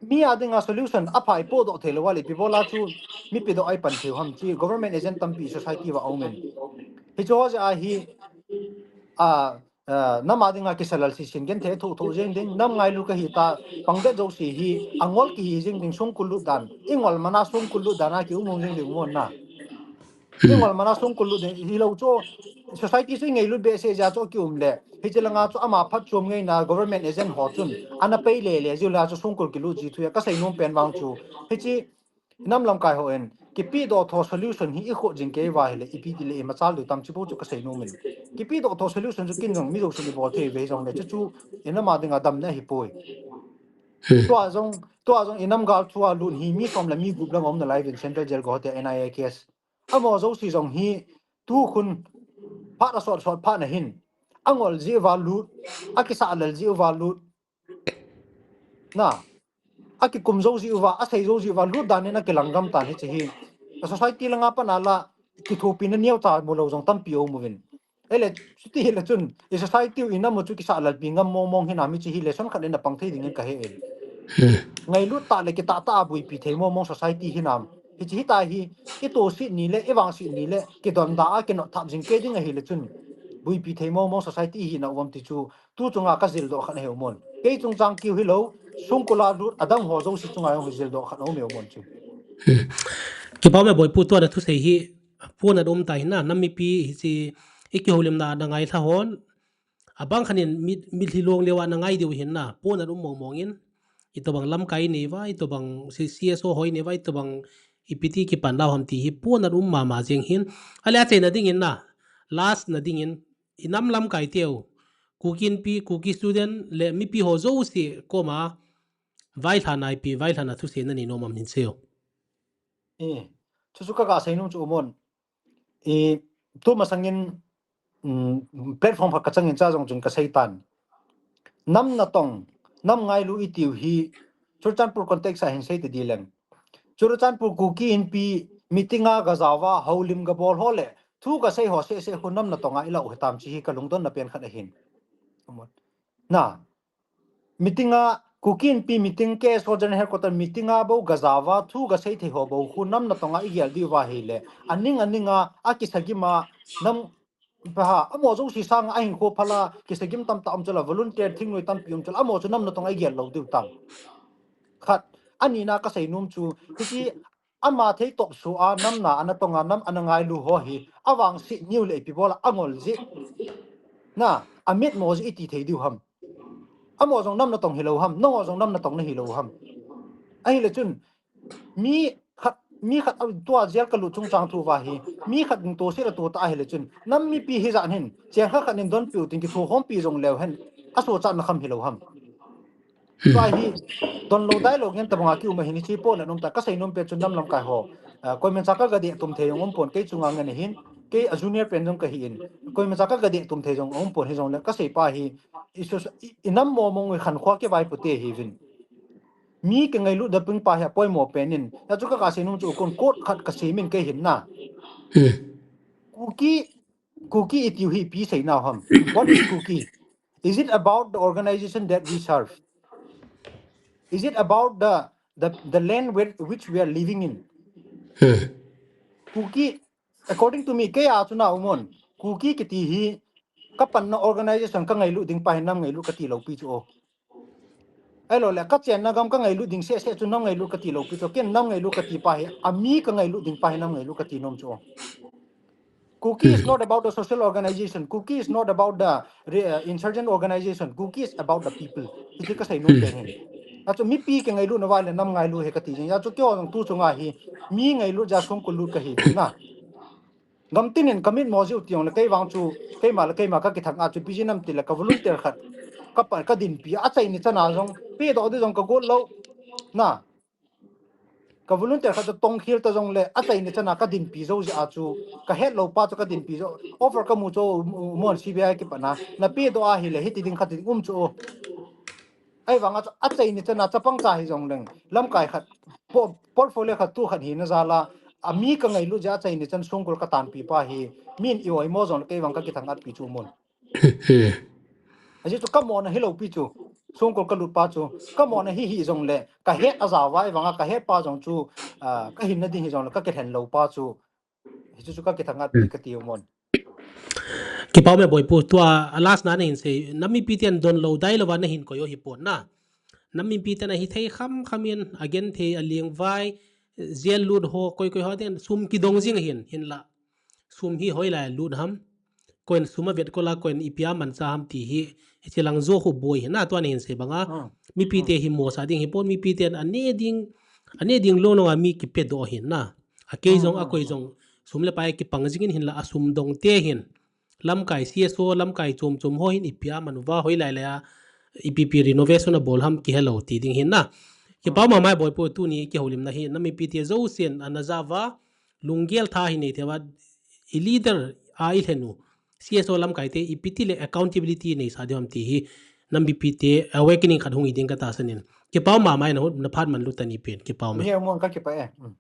mi a dinga solution apha i podoh thei lou a le ipi bola chu mi pedoh a i pan thei u ham chi government agent tampi society uva aumin. Hichu ho jeh a hi, a, a, nam a dinga kisa lal sisin genthei thoh thoh jeng ding, nam ngailu kahi ta, pang det jouse hi, angol kihi jeng ding, songkul lut dan, i ngol mana songkul lut dan a kium um jeng ding mun na. I ngol mana songkul lut ding hilou chu, society chu i ngailut behseh jeh a chu kium le. Hiche langa chu ama phatchom ngaina government agent ho chun ana pei le le jiu la chu songkul kilut ji thu a kasei nom pen vang chu. Hiche nam lamkai hon kipedoh tho solution hi i khut jing kei uva hile ipi ti le i machal diu tam chi bou chu kasei nom in. Kipedoh tho solution chu ken jong mi jouse i bol thei ve jongle chu chu i nam a dinga damna hi poi. Hmm. Tua jong, tua jong i nam gal thua lut hi mi som le mi gup lang um nalai uvin Central Jail go te N I A case. Amaho jouse jong hi tukhun phat a sot sot phat na hin angol jeh uva lut, akisa lal jeh uva lut. Na, akikum jou jeh uva, asei jou jeh uva lut dan in akilang gam tan hiche hi. Ka society langa pat a la kithopina neocha mulou jong tampi um uvin. Ele, chuti hile chun, i society u i nam u chu kisa lalpi ngam mong mong hinam hiche hi lesson khat in apang thei ding in kahe in. Hmm. Ngailut tah le kitah tah a buipi thei mong mong society hinam. Hiche hita hi, i toset ni le, i vangset ni le, kidonda a, kinot thap jing kei ding ahile chun, buipi thei mong mong society hina uvam ti chu, tu chunga kajil doh khat ahi u mon. Kei chungchang kiu hilou, songkul a lut adang ho jouse chunga jong jil doh khat aum e u mon chu. Hmm. Kipa me boi pu, tua na thusei hi, pon a um ta hin na, nam mipi hiche, i kihoulimna na ngailha hon, abang khat in mit, mitlhi long leuva na ngai diu hin na, pon a um mong mong in, itobang lamkai nei uva, itobang C-, C S O ho nei uva, itobang ipi ti kipan lau ham ti hi pon a um mama jeng hin. Ale achaina ding in na, last na ding in, i nam lamkai teu, Kuki Inpi, Kuki student le mipi ho jouse koma, vailhahna ipi, vailhahna thusei na nei nom am hin seiyo. Eh, chu chu kaga sei nom chu u mon. I, tu masang in, um, platform khat kachang in cha jong chun kasei tan. Nam natong, nam ngailu i tiu hi, Churachandpur context a hin sei ti di leng. Churachandpur Kuki Inpi meeting a gajao va, houlim gabol ho le, thu gasei ho seh seh khu nam natong a i lau hitam chi hi kalungdonna pen khat ahin. Na, meeting a, Kuki Inpi meeting, K S O General Headquarter meeting a bou gajao va, thu gasei thei ho bou khu nam natong a i gel diu va hile. Aning aning a, akisagim a, nam, pa ha, amaho jouse sang a hinkho phal a, kisagim tamtah um chu la, volunteer thingnoi tampi um chu la, amaho chu nam natong a i gel lou diu tam. Khat, ani na kasei nom chu, hiche ama thei top suh a, nam na ana tong a, nam ana ngailu ho hi, avangset niu le ipi bol a, angol jeh. Na, amit mo jeh i ti thei diu ham. Amaho jong nam natong hilou ham, nangho jong nam natong na hilou ham. Ahile chun, mi khat, mi khat a tua jail kalut chungchang thu va hi, mi khat ding toset a tu ta ahile chun, nam mipi hijat hin, cheng khat khat in donpiu tin kithokhompi jong leu hen, asochatna kham hilou ham. Tua hi, donlou dailou ngen tabang a kium ahin hiche pon a um ta, kasei nom pen chun nam lamkai ho. Ah, koimacha kaga dehtum thei jong um pon, kei chunga ngen ahin, kei a junior pen jong kahi in, koimacha kaga dehtum thei jong um pon hijongle, kasei pa hi, i su-, i, i nam mong mong i khankho kivaipo te hiuvin. Mi kingailut daping pa hi apoimo pen in, hichu kaga sei nom chu kon quote khat kasei min kei hin na. Hmm. Kuki, Kuki i tiu hi ipi sei nau ham. What is Kuki? Is it about the organization that we serve? Is it about the, the, the land where, which we are living in? Hmm. Kuki, according to me, kei a chu na u mon, Kuki kiti hi, kapanna organization kangailut ding pa hi nam ngailut kati lou pi chu o. Ahilou le, kachenna gam kangailut ding seh seh chu nam ngailut kati lou pi chu, ken nam ngailut kati pa hi, ami kangailut ding pa hi nam ngailut kati nom chu o. Kuki is not about the social organization. Kuki is not about the re-, uh, insurgent organization. Kuki is about the people. Hiche kasei nom pen hi. Achu mipi kingailut na va le nam ngailut hi kati jing. Achu keiho jong tu chunga hi mi ngailut jeh a songkul lut kahi na. Gamtin in kamit mo jiu ti jong le kei vang chu, keima le keima kakithang a chu ipi jeh ham ti le ka volunteer khat. Kapa, kadinpi a achaini chan a jong, pedoh di jong kagot lou. Na. Ka volunteer khat chu tongkhel ta jongle, achaina chana ka dinpi jou jeh a chu, ka het lou pa chu ka dinpi jou, offer ka mu chu, um, um, mon C B I kipatna, na pe doh ahile, hiti ding khat ding um chu. Ahivanga chu, achaina chana chapang cha hi jongleng, lamkai khat, po-, portfolio khat tu khat hina jal a, ami ka ngailut jeh a achaina chan songkul ka tanpi pa hi, min i oimo jongle kei vang ka kithangatpi chu mon. Ajeh chu ka mona hilou pi chu. Songkul ka lut pa chu. Ka mona hi hi jongle. Ka het a jao vai vanga ka het pa jong chu, ah, ka hinna ding hi jongle ka kilhen lou pa chu. Hichu chu ka kithangatpi ka tiu mon. Kipa ume boipu, tua a last na na hin sei. Nam mipi ten donlou dailou va na hin koi u hi pon na. Nam mipi ten a hithei kham kham in, a genthei, a lengvai, jail lut ho, koi koi ho ten sum kidong jing hin, hinla. Sum hi hoilai lut ham. Koin sum a vet kol a, koin ipi a mancha ham ti hi, hiche lang jo khu boi hi na tua na hin sei banga. Hmm. Mipi te hi mosa ding hi pon, mipi ten a ne ding, a ne ding lou nunga mi kipe doh hin na. A kei jong, a koi jong, sum le pai kipang jing in hinla a sum dong te hin. Lamkai C S O, lamkai chom chom ho hin ipi a man uva hoilai lai a, ipi pi renovation a bol ham kihelou ti ding hin na. Kipa mama boipu tuni kihoulimna hi, nam mipi te jousen ana ja uva, lunggel tha hi nei thei uva, i leader a i lhen u, C S O lamkai te ipi ti le accountability nei sa diu ham ti hi, nam mipi te awakening khat hung hi ding ka tahsan in. Kipa mama na, na phat man lut tani pen, kipa ume. He mon ka kipa e. Hmm.